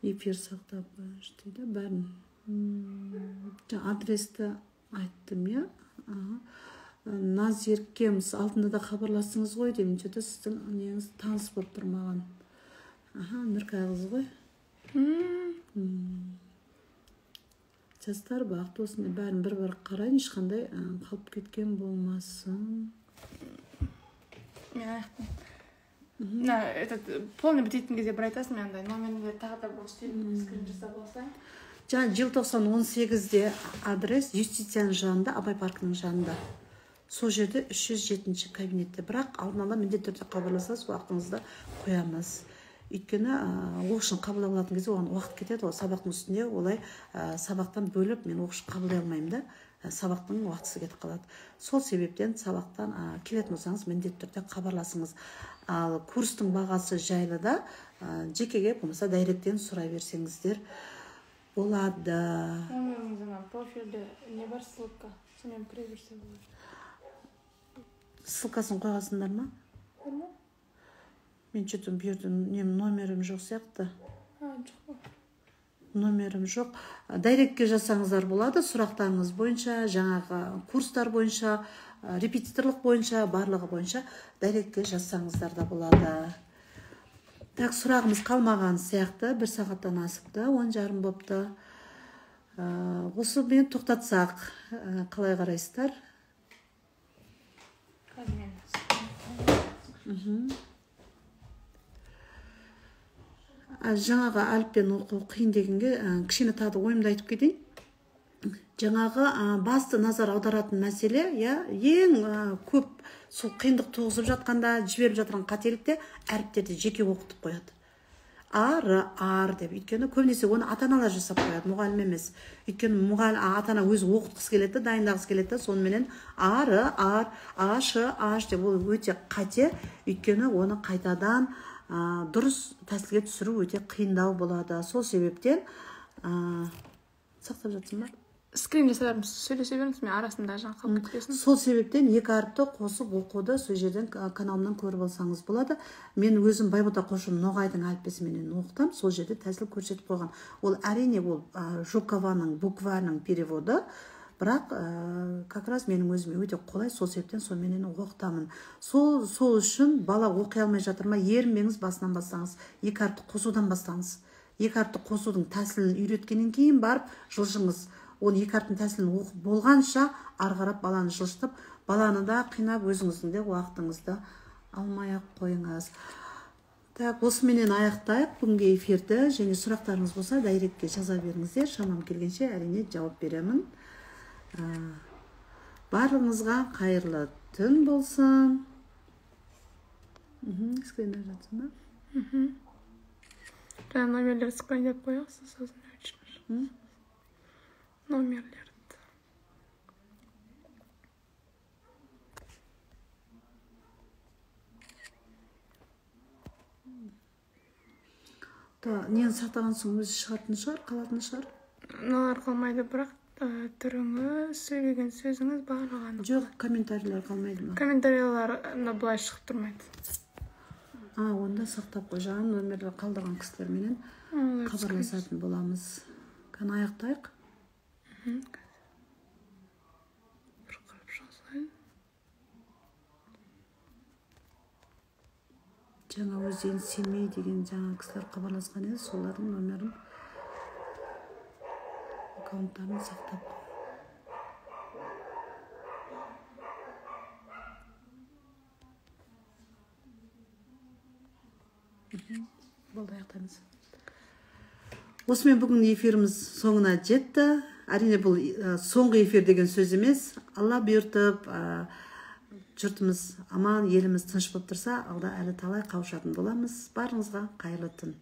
Эфир сақтап қойыңызшы дейді. Бәрін. Адресті айттым, иә. Назеркеміз, алдында да хабарластыңыз ғой деймін. Что-то сіздің неңіз таныс болып тұр маған. Нұркай қыз ғой. Жастар бақыт осындай бәрін бір-бір қарайын, ешқандай қалып кеткен болмасын. Мен аяқтым. Мына этот полный бітетін кезде бір айтасың, мен андай номеріңді тағы да бір скрин жасап алсаң. Жаңа Желтоқсан 18-де адрес юстицияның жанында, Абай паркінің жанында. Сол жерде 307-ші кабинетте. Бірақ алдын ала міндетті түрде хабарласасыз, уақытыңызды қоямыз. Өйткені оқушыны қабылдап алатын кезде оған уақыт кетеді ғой, сабақтың үстінде олай сабақтан бөліп мен оқушы қабылдай алмаймын да, сабақтың уақытысы кетіп қалады. Сол себептен сабақтан келетін болсаңыз міндетті түрде хабарласыңыз. Ал курстың бағасы жайлы да жекеге болмаса директтен сұрай берсеңіздер болады. Номеріңіз ана профильде не бар, ссылка, сонымен кіре берсе болады. Ссылкасын қойғансыңдар ма? Бар ма? Мен что-то бұл жерде номерім жоқ сияқты. Жоқ. Номерім жоқ. Директке жазсаңыздар болады, сұрақтарыңыз бойынша, жаңағы курстар бойынша, репетиторлық бойынша, барлығы бойынша директке жазсаңыздар да болады. Так, сұрағымыз қалмаған сияқты, 1 сағаттан асыпты, 10:30 болыпты. Осы мен тоқтатсақ, қалай қарайсыздар? Қазір мен. Жаңағы әліппен оқу қиын дегенге кішкене тағы да ойымды айтып кетейін. Жаңағы басты назар аударатын мәселе, ең көп сол қиындық туғызып жатқанда, жіберіп жатқан қателікте әріптерді жеке оқытып қояды. А, Р, Ар деп. Өйткені көбінесе оны ата-аналар жасап қояды, мұғалім емес. Өйткені мұғалім, ата-ана өзі оқытқысы келеді, дайындағысы келеді, соныменен А, Р, Ар, А, Ш, Аш деп. Ол өте қате, өйткені оны қайтадан дұрыс тәсілге түсіру өте қиындау болады. Сол себептен сақтап жатсың ба? Скрин жасармыз, сөйлесе беріңіз, мен арасында жаңа қалып кетпесін. Сол себептен екі әріпті қосып оқуды сол жерден каналымнан көріп алсаңыз болады. Мен өзім Байбота Қошым Ноғайдың әліппесіменен оқытам, сол жерде тәсіл көрсетіп қойған. Ол әрине ол Жукованың букварының переводы, бірақ как раз менің өзіме өте қолай, сол себептен соныменен оқытамын. Сол үшін бала оқи алмай жатыр ма, ерінбеңіз, басынан бастаңыз, екі әріпті қосудан бастаңыз. Екі әріпті қосудың тәсілін үйреткеннен кейін барып жылжыңыз. Оны екі әріптің тәсілін оқып болғанша ары қарап баланы жылжытып, баланы да қинап, өзіңіздің де уақытыңызды алмай-ақ қойыңыз. Так, осыменен аяқтайық бүгінгі эфирді. Және сұрақтарыңыз болса директке жаза беріңіздер. Шамам келгенше әрине жауап беремін. Барлығыңызға қайырлы түн болсын. Скринде жатсың ба? Жаңа номерлерді скриндеп қоясыз, сосын өшіріңіз. Номерлерді. Нені сақтаған соң өзі шығатын шығар, қалатын шығар? Мыналар қалмайды, бірақ түріңіз, сөйлеген сөзіңіз барлығы анық. Жоқ, комментарийлер қалмайды ма? Комментарийлер мына былай шығып тұрмайды. Онда сақтап қой, жаңа номерлер қалдырған кісілерменен хабарласатын боламыз. Кәне аяқтайық. Бір қарап шыға. Жаңа Өзен Семей деген жаңа кісілер хабарласқан еді, солардың номерін, аккаунттарын сақтап қой. Болды, аяқтаймыз. Осымен бүгінгі эфиріміз соңына жетті. Әрине бұл соңғы эфир деген сөз емес. Алла бұйыртып, Жұртымыз аман, еліміз тыныш болып тұрса, алда әлі талай қауышатын боламыз. Барыңызға қайырлы түн.